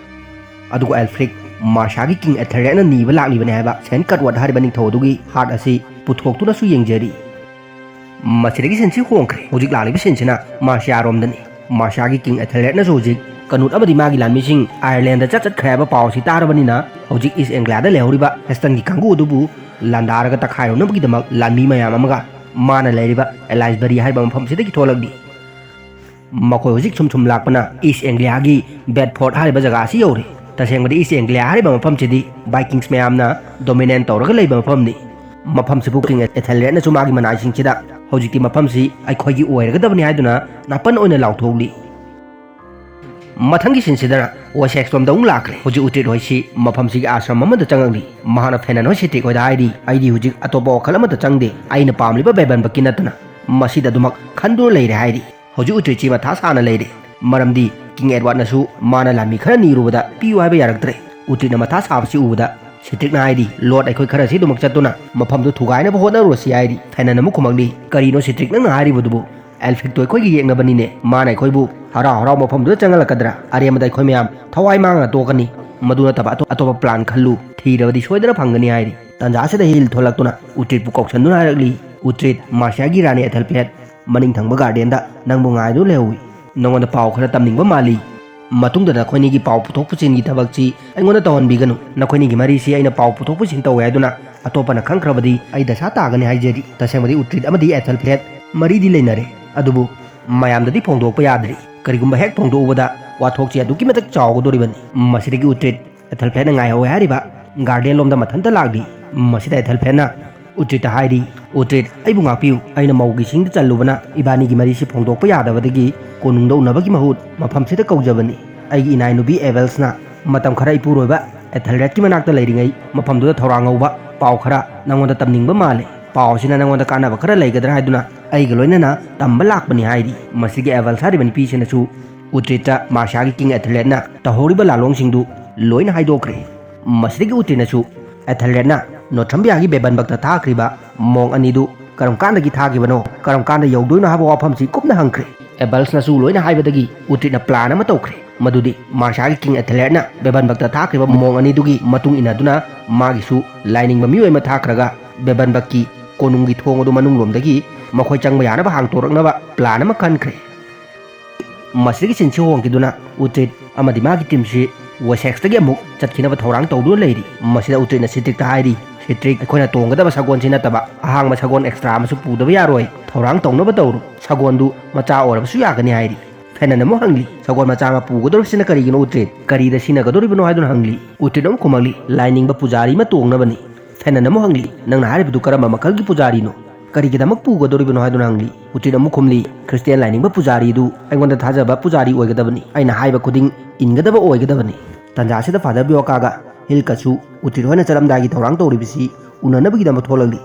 ꯑꯗꯨꯒ ꯑꯦꯜꯐ꯭ꯔꯤꯛ, ꯃꯥꯔꯁꯤꯌꯥꯒꯤ ꯀꯤꯡ ꯑꯦꯊꯦꯜꯔꯦꯗꯅ ꯅꯤꯕ ꯂꯥꯛꯂꯤꯕꯅꯤ ꯍꯥꯏꯕ ꯁꯦꯟ ꯀꯠꯋꯥꯠ ꯍꯥꯏꯔꯤꯕ ꯅꯤꯡꯊꯧ ꯑꯗꯨꯒꯤ ꯍꯥꯔꯠ ꯑꯁꯤ ꯄꯨꯊꯣꯛꯇꯨꯅꯁꯨ ꯌꯦꯡꯖꯔꯤ꯫ ꯃꯁꯤꯗꯒꯤ ꯁꯤꯟꯁꯤ ꯍꯣꯡꯈ꯭ꯔꯦ꯫ ꯍꯧꯖꯤꯛ ꯂꯥꯛꯂꯤꯕ ꯁꯤꯟꯁꯤꯅ ꯃꯥꯔꯁꯤꯌꯥꯔꯣꯝꯗꯅꯤ꯫ ꯃꯥꯔꯁꯤꯌꯥꯒꯤ ꯀꯤꯡ ꯑꯦꯊꯦꯜꯔꯦꯗꯅꯁꯨ ꯍꯧꯖꯤꯛ ꯀꯅꯨꯠ ꯑꯃꯗꯤ ꯃꯥꯒꯤ ꯂꯥꯟꯃꯤꯁꯤꯡ ꯑꯥꯌꯔꯂꯦꯟꯗ ꯆꯠ ꯆꯠꯈ꯭ꯔꯦ ꯍꯥꯏꯕ ꯄꯥꯎ ꯑꯁꯤ ꯇꯥꯔꯕꯅꯤꯅ, ꯍꯧꯖꯤꯛ ꯏꯁ ꯑꯦꯡꯒ꯭ꯂꯤꯌꯥꯗ ꯂꯩꯍꯧꯔꯤꯕ ꯍꯦꯁꯇꯟꯒꯤ ꯀꯥꯡꯕꯨ ꯑꯗꯨꯕꯨ ꯂꯥꯟꯗꯥꯔꯒ ꯇꯛꯈꯥꯏꯔꯨꯅꯕꯒꯤꯗꯃꯛ ꯂꯥꯟꯃꯤ ꯃꯌꯥꯝ ꯑꯃꯒ ꯃꯥꯅ ꯂꯩꯔꯤꯕ ꯑꯦꯂꯥꯏꯁꯕꯔꯤ ꯍꯥꯏꯕ ꯃꯐꯝꯁꯤꯗꯒꯤ ꯊꯣꯛꯂꯛꯂꯤ꯫ ꯃꯈꯣꯏ ꯍꯧꯖꯤꯛ ꯁꯨꯝ ꯁꯨꯝ ꯂꯥꯛꯄꯅ ꯏꯁ ꯑꯦꯡꯒ꯭ꯂꯤꯌꯥꯒꯤ ꯕꯦꯗꯐꯣꯔꯠ ꯍꯥꯏꯔꯤꯕ ꯖꯒꯥ ꯑꯁꯤ ꯌꯧꯔꯦ꯫ ꯇꯁꯦꯡꯕꯗꯤ ꯏꯁ ꯑꯦꯡꯒ꯭ꯂꯤꯌꯥ ꯍꯥꯏꯔꯤꯕ ꯃꯐꯝꯁꯤꯗꯤ ꯚꯥꯏꯀꯤꯡꯁ ꯃꯌꯥꯝꯅ ꯗꯣꯃꯤꯅꯦꯟ ꯇꯧꯔꯒ ꯂꯩꯕ ꯃꯐꯝꯅꯤ꯫ ꯃꯐꯝꯁꯤꯕꯨ ꯀꯤꯡ ꯑꯦꯊꯦꯜꯔꯦꯗꯅꯁꯨ ꯃꯥꯒꯤ ꯃꯅꯥꯏꯁꯤꯡꯁꯤꯗ ꯍꯧꯖꯤꯛꯇꯤ ꯃꯐꯝꯁꯤ ꯑꯩꯈꯣꯏꯒꯤ ꯑꯣꯏꯔꯒꯗꯕꯅꯤ ꯍꯥꯏꯗꯨꯅ ꯅꯥꯄꯟ ꯑꯣꯏꯅ ꯂꯥꯎꯊꯣꯛꯂꯤ꯫ ꯃꯊꯪꯒꯤ ꯁꯤꯟꯁꯤꯗꯅ ꯋꯦꯁꯦꯛꯁ ꯂꯣꯝꯗ ꯑꯃꯨꯛ ꯂꯥꯛꯈ꯭ꯔꯦ꯫ ꯍꯧꯖꯤꯛ ꯎꯇ꯭ꯔꯤꯠ ꯍꯣꯏꯁꯤ ꯃꯐꯝꯁꯤꯒꯤ ꯑꯥꯁ꯭ꯔꯝ ꯑꯃꯗ ꯆꯪꯉꯛꯂꯤ꯫ ꯃꯍꯥꯛꯅ ꯐꯦꯅꯟ ꯍꯣꯏ ꯁꯤꯇ꯭ꯔꯤꯛ ꯍꯣꯏꯗ ꯍꯥꯏꯔꯤ, "ꯑꯩꯗꯤ ꯍꯧꯖꯤꯛ ꯑꯇꯣꯞꯄ ꯋꯥꯈꯜ ꯑꯃꯠꯇ ꯆꯪꯗꯦ꯫ ꯑꯩꯅ ꯄꯥꯝꯂꯤꯕ ꯕꯦꯕꯟꯕꯛꯀꯤ ꯅꯠꯇꯅ ꯃꯁꯤꯗ ꯑꯗꯨꯃꯛ ꯈꯟꯗꯨꯅ ꯂꯩꯔꯦ" ꯍꯥꯏꯔꯤ꯫ ꯍꯧꯖꯤꯛ ꯎꯇ꯭ꯔꯤꯠꯁꯤ ꯃꯊꯥ ꯁꯥꯅ ꯂꯩꯔꯦ, ꯃꯔꯝꯗꯤ ꯀꯤꯡ ꯑꯦꯗꯋꯥꯔꯗꯅꯁꯨ ꯃꯥꯅ ꯂꯥꯟꯃꯤ ꯈꯔ ꯅꯤꯔꯨꯕꯗ ꯄꯤꯌꯨ ꯍꯥꯏꯕ ꯌꯥꯔꯛꯇ꯭ꯔꯦ꯫ ꯎꯇ꯭ꯔꯤꯠꯅ ꯃꯊꯥ ꯁꯥꯕꯁꯤ ꯎꯕꯗ ꯁꯤꯇ꯭ꯔꯤꯛꯅ ꯍꯥꯏꯔꯤ, "ꯂꯣꯔꯗ, ꯑꯩꯈꯣꯏ ꯈꯔꯁꯤ ꯑꯗꯨꯃꯛ ꯆꯠꯇꯨꯅ ꯃꯐꯝꯗꯨ ꯊꯨꯒꯥꯏꯅꯕ ꯍꯣꯠꯅꯔꯨꯔꯁꯤ" ꯍꯥꯏꯔꯤ꯫ ꯐꯦꯅꯟ ꯑꯃꯨꯛ ꯈꯨꯝꯃꯛꯂꯤ, "ꯀꯔꯤꯅꯣ ꯁꯤꯇ꯭ꯔꯤꯛ ꯅꯪꯅ ꯍꯥꯏꯔꯤꯕꯗꯨꯕꯨ? ꯑꯦꯜꯐꯤꯛꯇꯣ ꯑꯩꯈꯣꯏꯒꯤ ꯌꯦꯛꯅꯕꯅꯤꯅꯦ꯫ ꯃꯥꯅ ꯑꯩꯈꯣꯏꯕꯨ ꯍꯔꯥꯎ ꯍꯔꯥꯎ ꯃꯐꯝꯗꯨꯗ ꯆꯪꯍꯜꯂꯛꯀꯗ꯭ꯔꯥ? ꯑꯔꯦꯝꯕꯗ ꯑꯩꯈꯣꯏ ꯃꯌꯥꯝ ꯊꯋꯥꯏ ꯃꯥꯡꯉꯒ ꯇꯣꯛꯀꯅꯤ꯫ ꯃꯗꯨ ꯅꯠꯇꯕ ꯑꯇꯣꯞ-, ꯑꯇꯣꯞꯄ ꯄ꯭ꯂꯥꯟ ꯈꯜꯂꯨ꯫ ꯊꯤꯔꯕꯗꯤ ꯁꯣꯏꯗꯅ ꯐꯪꯒꯅꯤ" ꯍꯥꯏꯔꯤ꯫ ꯇꯥꯟꯖꯥ ꯑꯁꯤꯗ ꯍꯤꯜ ꯊꯣꯛꯂꯛꯇꯨꯅ ꯎꯇ꯭ꯔꯤꯠꯄꯨ ꯀꯧꯁꯟꯗꯨꯅ ꯍꯥꯏꯔꯛꯂꯤ, "ꯎꯇ꯭ꯔꯤꯠ, ꯃꯥꯔꯁꯤꯌꯥꯒꯤ ꯔꯥꯅꯤ ꯑꯦꯊꯦꯜꯐ꯭ꯂꯦꯠ ꯃꯅꯤꯡ ꯊꯪꯕ ꯒꯥꯔꯗꯦꯟꯗ ꯅꯪꯕꯨ ꯉꯥꯏꯗꯨꯅ ꯂꯩꯍꯧꯏ꯫ ꯅꯉꯣꯟꯗ ꯄꯥꯎ ꯈꯔ ꯇꯝꯅꯤꯡꯕ ꯃꯥꯜꯂꯤ꯫ ꯃꯇꯨꯡꯗ ꯅꯈꯣꯏꯅꯤꯒꯤ ꯄꯥꯎ ꯄꯨꯊꯣꯛ ꯄꯨꯁꯤꯟꯒꯤ ꯊꯕꯛꯁꯤ ꯑꯩꯉꯣꯟꯗ ꯇꯧꯍꯟꯕꯤꯒꯅꯨ꯫ ꯅꯈꯣꯏꯅꯤꯒꯤ ꯃꯔꯤꯁꯤ ꯑꯩꯅ ꯄꯥꯎ ꯄꯨꯊꯣꯛ ꯄꯨꯁꯤꯟ ꯇꯧꯋꯦ ꯍꯥꯏꯗꯨꯅ ꯑꯇꯣꯞꯄꯅ ꯈꯪꯈ꯭ꯔꯕꯗꯤ ꯑꯩ ꯗꯁꯥ ꯇꯥꯒꯅꯤ ꯍꯥꯏꯖꯔꯤ꯫ ꯇꯁꯦꯡꯕꯗꯤ ꯎꯇ꯭ꯔꯤꯠ ꯑꯃꯗꯤ ꯑꯦꯊꯦꯜꯐ꯭ꯂꯦꯠ ꯃꯔꯤꯗꯤ ꯂꯩꯅꯔꯦ, ꯑꯗꯨꯕꯨ ꯃꯌꯥꯝꯗꯗꯤ ꯐꯣꯡꯗꯣꯛꯄ ꯌꯥꯗ꯭ꯔꯤ꯫ ꯀꯔꯤꯒꯨꯝꯕ ꯍꯦꯛ ꯐꯣꯡꯗꯣꯛꯎꯕꯗ ꯋꯥꯊꯣꯛꯁꯤ ꯑꯗꯨꯛꯀꯤ ꯃꯇꯤꯛ ꯆꯥꯎꯒꯗꯧꯔꯤꯕꯅꯤ꯫" ꯃꯁꯤꯗꯒꯤ ꯎꯇ꯭ꯔꯤꯠ ꯑꯦꯊꯦꯜꯐ꯭ꯂꯦꯠꯅ ꯉꯥꯏꯍꯧꯋꯦ ꯍꯥꯏꯔꯤꯕ ꯒꯥꯔꯗꯦꯟ ꯂꯣꯝꯗ ꯃꯊꯟꯇ ꯂꯥꯛꯂꯤ꯫ ꯃꯁꯤꯗ ꯑꯦꯊꯦꯜꯐ꯭ꯂꯦꯠꯅ ꯎꯇ꯭ꯔꯤꯠꯇ ꯍꯥꯏꯔꯤ, "ꯎꯇ꯭ꯔꯤꯠ, ꯑꯩꯕꯨ ꯉꯥꯛꯄꯤꯌꯨ꯫ ꯑꯩꯅ ꯃꯧꯒꯤ ꯁꯤꯡꯗ ꯆꯜꯂꯨꯕꯅ ꯏꯕꯥꯅꯤꯒꯤ ꯃꯔꯤꯁꯤ ꯐꯣꯡꯗꯣꯛꯄ ꯌꯥꯗꯕꯗꯒꯤ ꯀꯣꯅꯨꯡꯗ ꯎꯅꯕꯒꯤ ꯃꯍꯨꯠ ꯃꯐꯝꯁꯤꯗ ꯀꯧꯖꯕꯅꯤ꯫ ꯑꯩꯒꯤ ꯏꯅꯥꯏꯅꯨꯄꯤ ꯑꯦꯕꯦꯜꯁꯅ ꯃꯇꯝ ꯈꯔ ꯏꯄꯨꯔꯣꯏꯕ ꯑꯦꯊꯦꯜꯔꯦꯗꯀꯤ ꯃꯅꯥꯛꯇ ꯂꯩꯔꯤꯉꯩ ꯃꯐꯝꯗꯨꯗ ꯊꯧꯔꯥꯡ ꯍꯧꯕ ꯄꯥꯎ ꯈꯔ ꯅꯪꯉꯣꯟꯗ ꯇꯝꯅꯤꯡꯕ ꯃꯥꯜꯂꯦ꯫ ꯄꯥꯎ ꯑꯁꯤꯅ ꯅꯪꯉꯣꯟꯗ ꯀꯥꯟꯅꯕ ꯈꯔ ꯂꯩꯒꯗ꯭ꯔꯥ ꯍꯥꯏꯗꯨꯅ ꯑꯩꯒ ꯂꯣꯏꯅꯅ ꯇꯝꯕ ꯂꯥꯛꯄꯅꯤ" ꯍꯥꯏꯔꯤ꯫ ꯃꯁꯤꯒꯤ ꯑꯦꯕꯦꯜꯁ ꯍꯥꯏꯔꯤꯕ ꯅꯨꯄꯤꯁꯤꯅꯁꯨ ꯎꯇ꯭ꯔꯤꯠꯇ ꯃꯥꯔꯁꯤꯌꯥꯒꯤ ꯀꯤꯡ ꯑꯦꯊꯦꯜꯔꯦꯗꯅ ꯇꯧꯍꯧꯔꯤꯕ ꯂꯥꯂꯣꯡꯁꯤꯡꯗꯨ ꯂꯣꯏꯅ ꯍꯥꯏꯗꯣꯛꯈ꯭ꯔꯦ꯫ ꯃꯁꯤꯗꯒꯤ ꯎꯇ꯭ꯔꯤꯠꯅꯁꯨ ꯑꯦꯊꯦꯜꯔꯦꯗꯅ ꯅꯣꯊ꯭ꯔꯝꯕꯤꯌꯥꯒꯤ ꯕꯦꯕꯟꯕꯛꯇ ꯊꯥꯈ꯭ꯔꯤꯕ ꯃꯣꯡ ꯑꯅꯤꯗꯨ ꯀꯔꯝ ꯀꯥꯟꯗꯒꯤ ꯊꯥꯈꯤꯕꯅꯣ, ꯀꯔꯝ ꯀꯥꯟꯗ ꯌꯧꯗꯣꯏꯅꯣ ꯍꯥꯏꯕ ꯋꯥꯐꯝꯁꯤ ꯀꯨꯞꯅ ꯍꯪꯈ꯭ꯔꯦ꯫ ꯑꯦꯕꯜꯁꯅꯁꯨ ꯂꯣꯏꯅ ꯍꯥꯏꯕꯗꯒꯤ ꯎꯇ꯭ꯔꯤꯠꯅ ꯄ꯭ꯂꯥꯟ ꯑꯃ ꯇꯧꯈ꯭ꯔꯦ, ꯃꯗꯨꯗꯤ ꯃꯥꯔꯁꯤꯌꯥꯒꯤ ꯀꯤꯡ ꯑꯦꯊꯦꯜꯔꯦꯗꯅ ꯕꯦꯕꯟꯕꯛꯇ ꯊꯥꯈ꯭ꯔꯤꯕ ꯃꯣꯡ ꯑꯅꯤꯗꯨꯒꯤ ꯃꯇꯨꯡ ꯏꯟꯅꯗꯨꯅ ꯃꯥꯒꯤꯁꯨ ꯂꯥꯏꯅꯤꯡꯕ ꯃꯤꯑꯣꯏ ꯑꯃ ꯊꯥꯈ꯭ꯔꯒ ꯕꯦꯕꯟꯕꯛꯀꯤ ꯀꯣꯅꯨꯡꯒꯤ ꯊꯣꯡ ꯑꯗꯨ ꯃꯅꯨꯡꯂꯣꯝꯗꯒꯤ ꯃꯈꯣꯏ ꯆꯪꯕ ꯌꯥꯅꯕ ꯍꯥꯡꯇꯣꯔꯛꯅꯕ ꯄ꯭ꯂꯥꯟ ꯑꯃ ꯈꯟꯈ꯭ꯔꯦ꯫ ꯃꯁꯤꯗꯒꯤ ꯁꯤꯟꯁꯤ ꯍꯣꯡꯈꯤꯗꯨꯅ ꯎꯇ꯭ꯔꯤꯠ ꯑꯃꯗꯤ ꯃꯥꯒꯤ ꯇꯤꯝꯁꯤ ꯋꯦꯁꯦꯛꯁꯇꯒꯤ ꯑꯃꯨꯛ ꯆꯠꯈꯤꯅꯕ ꯊꯧꯔꯥꯡ ꯇꯧꯗꯨꯅ ꯂꯩꯔꯤ꯫ ꯃꯁꯤꯗ ꯎꯇ꯭ꯔꯤꯠꯅ ꯁꯤꯇ꯭ꯔꯤꯛꯇ ꯍꯥꯏꯔꯤ, "ꯁꯤꯇ꯭ꯔꯤꯛ, ꯑꯩꯈꯣꯏꯅ ꯇꯣꯡꯒꯗꯕ ꯁꯒꯣꯜꯁꯤ ꯅꯠꯇꯕ ꯑꯍꯥꯡꯕ ꯁꯒꯣꯜ ꯑꯦꯛꯁꯇ꯭ꯔꯥ ꯑꯃꯁꯨ ꯄꯨꯗꯕ ꯌꯥꯔꯣꯏ꯫ ꯊꯧꯔꯥꯡ ꯇꯧꯅꯕ ꯇꯧꯔꯨ꯫ ꯁꯒꯣꯜꯗꯨ ꯃꯆꯥ ꯑꯣꯏꯔꯕꯁꯨ ꯌꯥꯒꯅꯤ" ꯍꯥꯏꯔꯤ꯫ ꯐꯦꯅꯟ ꯑꯃꯨꯛ ꯍꯪꯂꯤ, "ꯁꯒꯣꯜ ꯃꯆꯥ ꯑꯃ ꯄꯨꯒꯗꯧꯔꯤꯕꯁꯤꯅ ꯀꯔꯤꯒꯤꯅꯣ ꯎꯇ꯭ꯔꯤꯠ? ꯀꯔꯤꯗ ꯁꯤꯖꯤꯟꯅꯒꯗꯧꯔꯤꯕꯅꯣ?" ꯍꯥꯏꯗꯨꯅ ꯍꯪꯂꯤ꯫ ꯎꯇ꯭ꯔꯤꯠ ꯑꯃꯨꯛ ꯈꯨꯝꯃꯛꯂꯤ, "ꯂꯥꯏꯅꯤꯡꯕ ꯄꯨꯖꯥꯔꯤ ꯑꯃ ꯇꯣꯡꯅꯕꯅꯤ꯫" ꯐꯦꯅꯟ ꯑꯃꯨꯛ ꯍꯪꯂꯤ, "ꯅꯪꯅ ꯍꯥꯏꯔꯤꯕꯗꯨ ꯀꯔꯝꯕ ꯃꯈꯜꯒꯤ ꯄꯨꯖꯥꯔꯤꯅꯣ? ꯀꯔꯤꯒꯤꯗꯃꯛ ꯄꯨꯒꯗꯧꯔꯤꯕꯅꯣ?" ꯍꯥꯏꯗꯨꯅ ꯍꯪꯂꯤ꯫ ꯎꯇ꯭ꯔꯤꯠ ꯑꯃꯨꯛ ꯈꯨꯝꯂꯤ, "ꯈ꯭ꯔꯤꯁꯇꯤꯌꯥꯟ ꯂꯥꯏꯅꯤꯡꯕ ꯄꯨꯖꯥꯔꯤꯗꯨ ꯑꯩꯉꯣꯟꯗ ꯊꯥꯖꯕ ꯄꯨꯖꯥꯔꯤ ꯑꯣꯏꯒꯗꯕꯅꯤ꯫ ꯑꯩꯅ ꯍꯥꯏꯕ ꯈꯨꯗꯤꯡ ꯏꯟꯒꯗꯕ ꯑꯣꯏꯒꯗꯕꯅꯤ꯫" ꯇꯥꯟꯖꯥ ꯑꯁꯤꯗ ꯐꯥꯗꯔ ꯕꯤꯌꯣꯀꯥꯒ ꯍꯤꯜꯀꯁꯨ ꯎꯇ꯭ꯔꯤꯠ ꯍꯣꯏꯅ ꯆꯠꯂꯝꯗꯥꯏꯒꯤ ꯊꯧꯔꯥꯡ ꯇꯧꯔꯤꯕꯁꯤ ꯎꯅꯅꯕꯒꯤꯗꯃꯛ ꯊꯣꯛꯂꯛꯂꯤ꯫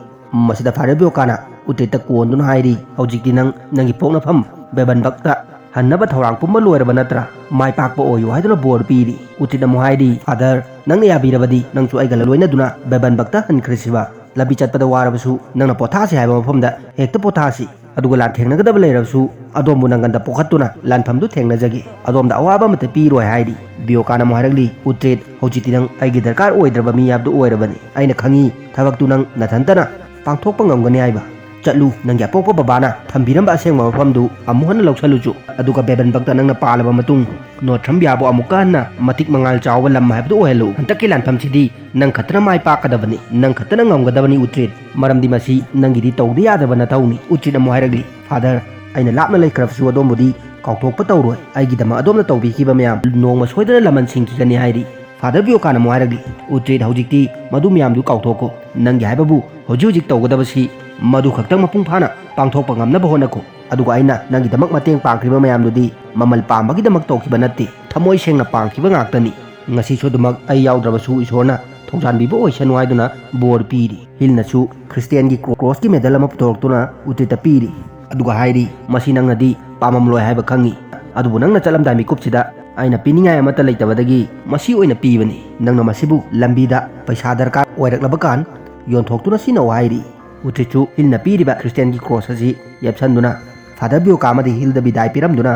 ꯃꯁꯤꯗ ꯐꯥꯗꯔ ꯕꯤꯌꯣꯀꯥꯅ ꯎꯇ꯭ꯔꯤꯠꯇ ꯀꯣꯟꯗꯨꯅ ꯍꯥꯏꯔꯤ, "ꯍꯧꯖꯤꯛꯇꯤ ꯅꯪ ꯅꯪꯒꯤ ꯄꯣꯛꯅꯐꯝ ꯕꯦꯕꯟꯕꯛꯇ ꯍꯟꯅꯕ ꯊꯧꯔꯥꯡ ꯄꯨꯝꯕ ꯂꯣꯏꯔꯕ ꯅꯠꯇ꯭ꯔꯥ? ꯃꯥꯏ ꯄꯥꯛꯄ ꯑꯣꯏꯌꯨ" ꯍꯥꯏꯗꯨꯅ ꯕꯣꯔ ꯄꯤꯔꯤ꯫ ꯎꯇ꯭ꯔꯤꯠ ꯑꯃꯨꯛ ꯍꯥꯏꯔꯤ, "ꯐꯥꯗꯔ, ꯅꯪꯅ ꯌꯥꯕꯤꯔꯕꯗꯤ ꯅꯪꯁꯨ ꯑꯩꯒ ꯂꯣꯏꯅꯗꯨꯅ ꯕꯦꯕꯟꯕꯛꯇ ꯍꯟꯈ꯭ꯔꯁꯤꯕ꯫ ꯂꯝꯕꯤ ꯆꯠꯄꯗ ꯋꯥꯔꯕꯁꯨ ꯅꯪꯅ ꯄꯣꯊꯥꯁꯤ ꯍꯥꯏꯕ ꯃꯐꯝꯗ ꯍꯦꯛꯇ ꯄꯣꯊꯥꯁꯤ꯫ ꯑꯗꯨꯒ ꯂꯥꯟꯊꯦꯡꯅꯒꯗꯕ ꯂꯩꯔꯕꯁꯨ ꯑꯗꯣꯝꯕꯨ ꯅꯪꯒꯟꯗ ꯄꯣꯛꯈꯠꯇꯨꯅ ꯂꯥꯟꯐꯝꯗꯨ ꯊꯦꯡꯅꯖꯒꯦ꯫ ꯑꯗꯣꯝꯗ ꯑꯋꯥꯕ ꯑꯃꯠꯇ ꯄꯤꯔꯣꯏ" ꯍꯥꯏꯔꯤ꯫ ꯕꯤꯌꯣꯀꯥꯅ ꯑꯃꯨꯛ ꯍꯥꯏꯔꯛꯂꯤ, "ꯎꯇ꯭ꯔꯤꯠ, ꯍꯧꯖꯤꯛꯇꯤ ꯅꯪ ꯑꯩꯒꯤ ꯗꯔꯀꯥꯔ ꯑꯣꯏꯗ꯭ꯔꯕ ꯃꯤ ꯍꯥꯏꯕꯗꯨ ꯑꯣꯏꯔꯕꯅꯤ꯫ ꯑꯩꯅ ꯈꯪꯉꯤ ꯊꯕꯛꯇꯨ ꯅꯪ ꯅꯊꯟꯇꯅ ꯄꯥꯡꯊꯣꯛꯄ ꯉꯝꯒꯅꯤ ꯍꯥꯏꯕ꯫ ꯆꯠꯂꯨ, ꯅꯪꯒꯤ ꯑꯄꯣꯛꯄ ꯕꯕꯥꯅ ꯊꯝꯕꯤꯔꯝꯕ ꯑꯁꯦꯡꯕ ꯃꯐꯝꯗꯨ ꯑꯃꯨꯛ ꯍꯟꯅ ꯂꯧꯁꯜꯂꯨꯆꯨ꯫ ꯑꯗꯨꯒ ꯕꯦꯕꯟꯕꯛꯇ ꯅꯪꯅ ꯄꯥꯜꯂꯕ ꯃꯇꯨꯡ ꯅꯣꯔꯊ꯭ꯔꯝꯕꯤꯌꯥꯕꯨ ꯑꯃꯨꯛꯀ ꯍꯟꯅ ꯃꯇꯤꯛ ꯃꯉꯥꯜ ꯆꯥꯎꯕ ꯂꯝ ꯍꯥꯏꯕꯗꯨ ꯑꯣꯏꯍꯜꯂꯨ꯫ ꯍꯟꯗꯛꯀꯤ ꯂꯥꯟꯐꯝꯁꯤꯗꯤ ꯅꯪ ꯈꯛꯇꯅ ꯃꯥꯏ ꯄꯥꯛꯀꯗꯕꯅꯤ, ꯅꯪ ꯈꯛꯇꯅ ꯉꯝꯒꯗꯕꯅꯤ ꯎꯇ꯭ꯔꯤꯠ꯫ ꯃꯔꯝꯗꯤ ꯃꯁꯤ ꯅꯪꯒꯤꯗꯤ ꯇꯧꯗ ꯌꯥꯗꯕ ꯅꯊꯧꯅꯤ꯫" ꯎꯇ꯭ꯔꯤꯠ ꯑꯃꯨꯛ ꯍꯥꯏꯔꯛꯂꯤ, "ꯐꯥꯗꯔ, ꯑꯩꯅ ꯂꯥꯞꯅ ꯂꯩꯈ꯭ꯔꯕꯁꯨ ꯑꯗꯣꯝꯕꯨꯗꯤ ꯀꯥꯎꯊꯣꯛꯄ ꯇꯧꯔꯣꯏ꯫ ꯑꯩꯒꯤꯗꯃꯛ ꯑꯗꯣꯝꯅ ꯇꯧꯕꯤꯈꯤꯕ ꯃꯌꯥꯝ ꯅꯣꯡꯃ ꯁꯣꯏꯗꯅ ꯂꯃꯟ ꯁꯤꯡꯈꯤꯒꯅꯤ" ꯍꯥꯏꯔꯤ꯫ ꯐꯥꯗꯔ ꯕꯤꯌꯣꯀꯥꯅ ꯑꯃꯨꯛ ꯍꯥꯏꯔꯛꯂꯤ, "ꯎꯇ꯭ꯔꯤꯠ, ꯍꯧꯖꯤꯛꯇꯤ ꯃꯗꯨ ꯃꯌꯥꯝꯗꯨ ꯀꯥꯎꯊꯣꯛꯈꯣ꯫ ꯅꯪꯒꯤ ꯍꯥꯏꯕꯕꯨ ꯍꯧꯖꯤꯛ ꯍꯧꯖꯤꯛ ꯇꯧꯒꯗꯕꯁꯤ ꯃꯗꯨ ꯈꯛꯇꯪ ꯃꯄꯨꯡ ꯐꯥꯅ ꯄꯥꯡꯊꯣꯛꯄ ꯉꯝꯅꯕ ꯍꯣꯠꯅꯈꯣ꯫ ꯑꯗꯨꯒ ꯑꯩꯅ ꯅꯪꯒꯤꯗꯃꯛ ꯃꯇꯦꯡ ꯄꯥꯡꯈ꯭ꯔꯤꯕ ꯃꯌꯥꯝꯗꯨꯗꯤ ꯃꯃꯜ ꯄꯥꯝꯕꯒꯤꯗꯃꯛ ꯇꯧꯈꯤꯕ ꯅꯠꯇꯦ, ꯊꯃꯣꯏ ꯁꯦꯡꯅ ꯄꯥꯡꯈꯤꯕ ꯉꯥꯛꯇꯅꯤ꯫ ꯉꯁꯤꯁꯨ ꯑꯗꯨꯃꯛ ꯑꯩ ꯌꯥꯎꯗ꯭ꯔꯕꯁꯨ ꯏꯁꯣꯔꯅ ꯊꯧꯖꯥꯟꯕꯤꯕ ꯑꯣꯏꯁꯅꯨ" ꯍꯥꯏꯗꯨꯅ ꯕꯣꯔ ꯄꯤꯔꯤ꯫ ꯍꯤꯜꯅꯁꯨ ꯈ꯭ꯔꯤꯁꯇꯤꯌꯥꯟꯒꯤ ꯀ꯭ꯔꯣ-, ꯀ꯭ꯔꯣꯁꯀꯤ ꯃꯦꯗꯜ ꯑꯃ ꯄꯨꯊꯣꯔꯛꯇꯨꯅ ꯎꯇ꯭ꯔꯤꯠꯇ ꯄꯤꯔꯤ꯫ ꯑꯗꯨꯒ ꯍꯥꯏꯔꯤ, "ꯃꯁꯤ ꯅꯪꯅꯗꯤ ꯄꯥꯝꯃꯝꯂꯣꯏ ꯍꯥꯏꯕ ꯈꯪꯉꯤ꯫ ꯑꯗꯨꯕꯨ ꯅꯪꯅ ꯆꯠꯂꯝꯗꯥꯏ ꯃꯤꯀꯨꯞꯁꯤꯗ ꯑꯩꯅ ꯄꯤꯅꯤꯡꯉꯥꯏ ꯑꯃꯠꯇ ꯂꯩꯇꯕꯗꯒꯤ ꯃꯁꯤ ꯑꯣꯏꯅ ꯄꯤꯕꯅꯤ꯫ ꯅꯪꯅ ꯃꯁꯤꯕꯨ ꯂꯝꯕꯤꯗ ꯄꯩꯁꯥ ꯗꯔꯀꯥꯔ ꯑꯣꯏꯔꯛꯂꯕ ꯀꯥꯟ ꯌꯣꯟꯊꯣꯛꯇꯨꯅ ꯁꯤꯖꯤꯟꯅꯧ" ꯍꯥꯏꯔꯤ꯫ ꯎꯇ꯭ꯔꯤꯠꯁꯨ ꯍꯤꯜꯅ ꯄꯤꯔꯤꯕ ꯈ꯭ꯔꯤꯁꯇꯤꯌꯥꯟꯒꯤ ꯀ꯭ꯔꯣꯁ ꯑꯁꯤ ꯌꯦꯞꯁꯟꯗꯨꯅ ꯐꯥꯗꯔ ꯕꯤꯌꯣꯀꯥ ꯑꯃꯗꯤ ꯍꯤꯜꯗ ꯕꯤꯗꯥꯏ ꯄꯤꯔꯝꯗꯨꯅ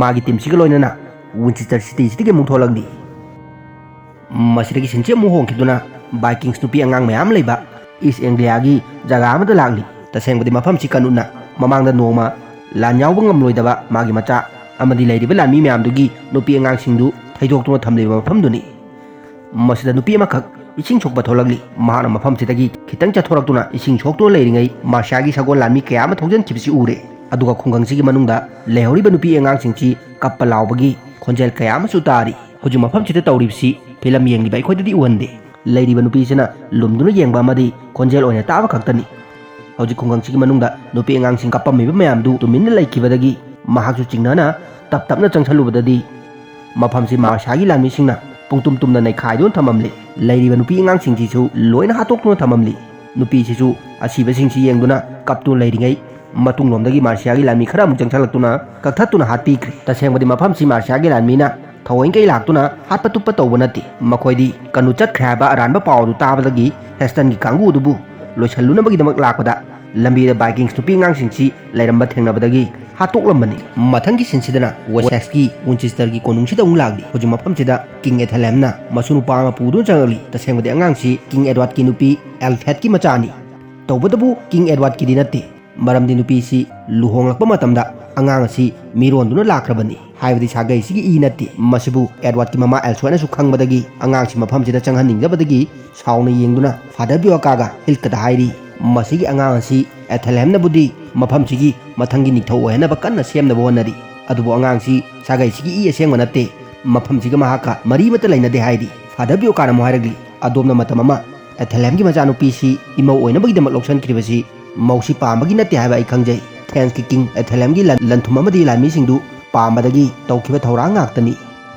ꯃꯥꯒꯤ ꯇꯤꯝꯁꯤꯒ ꯂꯣꯏꯅꯅ ꯋꯤꯟꯆꯦꯁꯇꯔ ꯁꯤꯇꯤꯁꯤꯗꯒꯤ ꯑꯃꯨꯛ ꯊꯣꯛꯂꯛꯂꯤ꯫ ꯃꯁꯤꯗꯒꯤ ꯁꯤꯟꯁꯤ ꯑꯃꯨꯛ ꯍꯣꯡꯈꯤꯗꯨꯅ ꯚꯥꯏꯀꯤꯡꯁ ꯅꯨꯄꯤ ꯑꯉꯥꯡ ꯃꯌꯥꯝ ꯂꯩꯕ ꯏꯁ ꯑꯦꯡꯒ꯭ꯂꯤꯌꯥꯒꯤ ꯖꯒꯥ ꯑꯃꯗ ꯂꯥꯛꯂꯤ꯫ ꯇꯁꯦꯡꯕꯗꯤ ꯃꯐꯝꯁꯤ ꯀꯟꯅ ꯃꯃꯥꯡꯗ ꯅꯣꯡꯃ ꯂꯥꯟ ꯌꯥꯎꯕ ꯉꯝꯂꯣꯏꯗꯕ ꯃꯥꯒꯤ ꯃꯆꯥ ꯑꯃꯗꯤ ꯂꯩꯔꯤꯕ ꯂꯥꯟꯃꯤ ꯃꯌꯥꯝꯗꯨꯒꯤ ꯅꯨꯄꯤ ꯑꯉꯥꯡꯁꯤꯡꯗꯨ ꯊꯩꯗꯣꯛꯇꯨꯅ ꯊꯝꯂꯤꯕ ꯃꯐꯝꯗꯨꯅꯤ꯫ ꯃꯁꯤꯗ ꯅꯨꯄꯤ ꯑꯃꯈꯛ ꯏꯁꯤꯡ ꯁꯣꯛꯄ ꯊꯣꯛꯂꯛꯂꯤ꯫ ꯃꯍꯥꯛꯅ ꯃꯐꯝꯁꯤꯗꯒꯤ ꯈꯤꯇꯪ ꯆꯠꯊꯣꯔꯛꯇꯨꯅ ꯏꯁꯤꯡ ꯁꯣꯛꯇꯨꯅ ꯂꯩꯔꯤꯉꯩ ꯃꯥꯔꯁꯤꯌꯥꯒꯤ ꯁꯒꯣꯜ ꯂꯥꯟꯃꯤ ꯀꯌꯥ ꯑꯃ ꯊꯧꯖꯤꯟꯈꯤꯕꯁꯤ ꯎꯔꯦ꯫ ꯑꯗꯨꯒ ꯈꯨꯡꯒꯪꯁꯤꯒꯤ ꯃꯅꯨꯡꯗ ꯂꯩꯍꯧꯔꯤꯕ ꯅꯨꯄꯤ ꯑꯉꯥꯡꯁꯤꯡꯁꯤ ꯀꯞꯄ ꯂꯥꯎꯕꯒꯤ ꯈꯣꯟꯖꯦꯜ ꯀꯌꯥ ꯑꯃꯁꯨ ꯇꯥꯔꯤ꯫ ꯍꯧꯖꯤꯛ ꯃꯐꯝꯁꯤꯗ ꯇꯧꯔꯤꯕꯁꯤ ꯐꯤꯂꯝ ꯌꯦꯡꯂꯤꯕ ꯑꯩꯈꯣꯏꯗꯗꯤ ꯎꯍꯟꯗꯦ꯫ ꯂꯩꯔꯤꯕ ꯅꯨꯄꯤꯁꯤꯅ ꯂꯨꯝꯗꯨꯅ ꯌꯦꯡꯕ ꯑꯃꯗꯤ ꯈꯣꯟꯖꯦꯜ ꯑꯣꯏꯅ ꯇꯥꯕ ꯈꯛꯇꯅꯤ꯫ ꯍꯧꯖꯤꯛ ꯈꯨꯡꯒꯪꯁꯤꯒꯤ ꯃꯅꯨꯡꯗ ꯅꯨꯄꯤ ꯑꯉꯥꯡꯁꯤꯡ ꯀꯞꯄꯝꯃꯤꯕ ꯃꯌꯥꯝꯗꯨ ꯇꯨꯃꯤꯟꯅ ꯂꯩꯈꯤꯕꯗꯒꯤ ꯃꯍꯥꯛꯁꯨ ꯆꯤꯡꯅꯅ ꯇꯞ ꯇꯞꯅ ꯆꯪꯁꯜꯂꯨꯕꯗꯗꯤ ꯃꯐꯝꯁꯤ ꯃꯥꯔꯁꯤꯌꯥꯒꯤ ꯂꯥꯟꯃꯤꯁꯤꯡꯅ ꯄꯨꯡꯇꯨꯝ ꯇꯨꯝꯅ ꯅꯩꯈꯥꯏꯗꯨꯅ ꯊꯝꯃꯝꯂꯤ꯫ ꯂꯩꯔꯤꯕ ꯅꯨꯄꯤ ꯑꯉꯥꯡꯁꯤꯡꯁꯤꯁꯨ ꯂꯣꯏꯅ ꯍꯥꯠꯇꯣꯛꯇꯨꯅ ꯊꯝꯃꯝꯂꯤ꯫ ꯅꯨꯄꯤꯁꯤꯁꯨ ꯑꯁꯤꯕꯁꯤꯡꯁꯤ ꯌꯦꯡꯗꯨꯅ ꯀꯞꯇꯨꯅ ꯂꯩꯔꯤꯉꯩ ꯃꯇꯨꯡꯂꯣꯝꯗꯒꯤ ꯃꯥꯔꯁꯤꯌꯥꯒꯤ ꯂꯥꯟꯃꯤ ꯈꯔ ꯑꯃꯨꯛ ꯆꯪꯁꯜꯂꯛꯇꯨꯅ ꯀꯛꯊꯠꯇꯨꯅ ꯍꯥꯠꯄꯤꯈ꯭ꯔꯦ꯫ ꯇꯁꯦꯡꯕꯗꯤ ꯃꯐꯝꯁꯤ ꯃꯥꯔꯁꯤꯌꯥꯒꯤ ꯂꯥꯟꯃꯤꯅ ꯊꯑꯣꯏꯅ ꯀꯩ ꯂꯥꯛꯇꯨꯅ ꯍꯥꯠꯄ ꯇꯨꯞꯄ ꯇꯧꯕ ꯅꯠꯇꯦ꯫ ꯃꯈꯣꯏꯗꯤ ꯀꯅꯨ ꯆꯠꯈ꯭ꯔꯦ ꯍꯥꯏꯕ ꯑꯔꯥꯟꯕ ꯄꯥꯎ ꯑꯗꯨ ꯇꯥꯕꯗꯒꯤ ꯍꯦꯁꯇꯟꯒꯤ ꯀꯥꯡꯕꯨ ꯑꯗꯨꯕꯨ ꯂꯣꯏꯁꯤꯜꯂꯨꯅꯕꯒꯤꯗꯃꯛ ꯂꯥꯛꯄꯗ ꯂꯝꯕꯤꯗ ꯕꯥꯏꯀꯤꯡꯁ ꯅꯨꯄꯤ ꯑꯉꯥꯡꯁꯤꯡꯁꯤ ꯂꯩꯔꯝꯕ ꯊꯦꯡꯅꯕꯗꯒꯤ ꯍꯥꯠꯇꯣꯛꯂꯝꯕꯅꯤ꯫ ꯃꯊꯪꯒꯤ ꯁꯤꯟꯁꯤꯗꯅ ꯋꯦꯁꯦꯛꯁꯀꯤ ꯋꯤꯟꯆꯦꯁꯇꯔꯒꯤ ꯀꯣꯅꯨꯡꯁꯤꯗ ꯑꯃꯨꯛ ꯂꯥꯛꯂꯤ꯫ ꯍꯧꯖꯤꯛ ꯃꯐꯝꯁꯤꯗ ꯀꯤꯡ ꯑꯦꯊꯦꯂꯦꯝꯅ ꯃꯁꯨ ꯅꯨꯄꯥ ꯑꯃ ꯄꯨꯗꯨꯅ ꯆꯪꯂꯛꯂꯤ꯫ ꯇꯁꯦꯡꯕꯗꯤ ꯑꯉꯥꯡꯁꯤ ꯀꯤꯡ ꯑꯦꯗꯋꯥꯔꯗꯀꯤ ꯅꯨꯄꯤ ꯑꯦꯜꯐꯦꯠꯀꯤ ꯃꯆꯥꯅꯤ꯫ ꯇꯧꯕꯇꯕꯨ ꯀꯤꯡ ꯑꯦꯗꯋꯥꯔꯗꯀꯤꯗꯤ ꯅꯠꯇꯦ꯫ ꯃꯔꯝꯗꯤ ꯅꯨꯄꯤꯁꯤ ꯂꯨꯍꯣꯡꯂꯛꯄ ꯃꯇꯝꯗ ꯑꯉꯥꯡ ꯑꯁꯤ ꯃꯤꯔꯣꯟꯗꯨꯅ ꯂꯥꯛꯈ꯭ꯔꯕꯅꯤ꯫ ꯍꯥꯏꯕꯗꯤ ꯁꯥꯒꯩꯁꯤꯒꯤ ꯏ ꯅꯠꯇꯦ꯫ ꯃꯁꯤꯕꯨ ꯑꯦꯗꯋꯥꯔꯗꯀꯤ ꯃꯃꯥ ꯑꯦꯜꯁꯣꯏꯅꯁꯨ ꯈꯪꯕꯗꯒꯤ ꯑꯉꯥꯡꯁꯤ ꯃꯐꯝꯁꯤꯗ ꯆꯪꯍꯟꯅꯤꯡꯗꯕꯗꯒꯤ ꯁꯥꯎꯅ ꯌꯦꯡꯗꯨꯅ ꯐꯥꯗꯔ ꯕꯤꯌꯣꯀꯥꯒ ꯍꯤꯜꯀꯗ ꯍꯥꯏꯔꯤ꯫ ꯃꯁꯤꯒꯤ ꯑꯉꯥꯡ ꯑꯁꯤ ꯑꯦꯊꯦꯂꯦꯝꯅꯕꯨꯗꯤ ꯃꯐꯝꯁꯤꯒꯤ ꯃꯊꯪꯒꯤ ꯅꯤꯡꯊꯧ ꯑꯣꯏꯍꯟꯅꯕ ꯀꯟꯅ ꯁꯦꯝꯅꯕ ꯍꯣꯠꯅꯔꯤ꯫ ꯑꯗꯨꯕꯨ ꯑꯉꯥꯡꯁꯤ ꯁꯥꯒꯩꯁꯤꯒꯤ ꯏ ꯑꯁꯦꯡꯕ ꯅꯠꯇꯦ꯫ ꯃꯐꯝꯁꯤꯒ ꯃꯍꯥꯛꯀ ꯃꯔꯤ ꯑꯃꯠꯇ ꯂꯩꯅꯗꯦ ꯍꯥꯏꯔꯤ꯫ ꯐꯥꯗꯔ ꯕꯤꯌꯣꯀꯥꯅ ꯑꯃꯨꯛ ꯍꯥꯏꯔꯛꯂꯤ, ꯑꯗꯣꯝꯅ ꯃꯇꯝ ꯑꯃ ꯑꯦꯊꯦꯂꯦꯝꯒꯤ ꯃꯆꯥꯅꯨꯄꯤꯁꯤ ꯏꯃꯧ ꯑꯣꯏꯅꯕꯒꯤꯗꯃꯛ ꯂꯧꯁꯤꯟꯈ꯭ꯔꯤꯕꯁꯤ ꯃꯧꯁꯤ ꯄꯥꯝꯕꯒꯤ ꯅꯠꯇꯦ ꯍꯥꯏꯕ ꯑꯩ ꯈꯪꯖꯩ꯫ ꯐ꯭ꯔꯦꯟꯁꯀꯤ ꯀꯤꯡ ꯑꯦꯊꯦꯂꯦꯝꯒꯤ ꯂꯟ-, ꯂꯟꯊꯨꯝ ꯑꯃꯗꯤ ꯂꯥꯟꯃꯤꯁꯤꯡꯗꯨ ꯄꯥꯝꯕꯗꯒꯤ ꯇꯧꯈꯤꯕ ꯊꯧꯔꯥꯡ ꯉꯥꯛꯇꯅꯤ꯫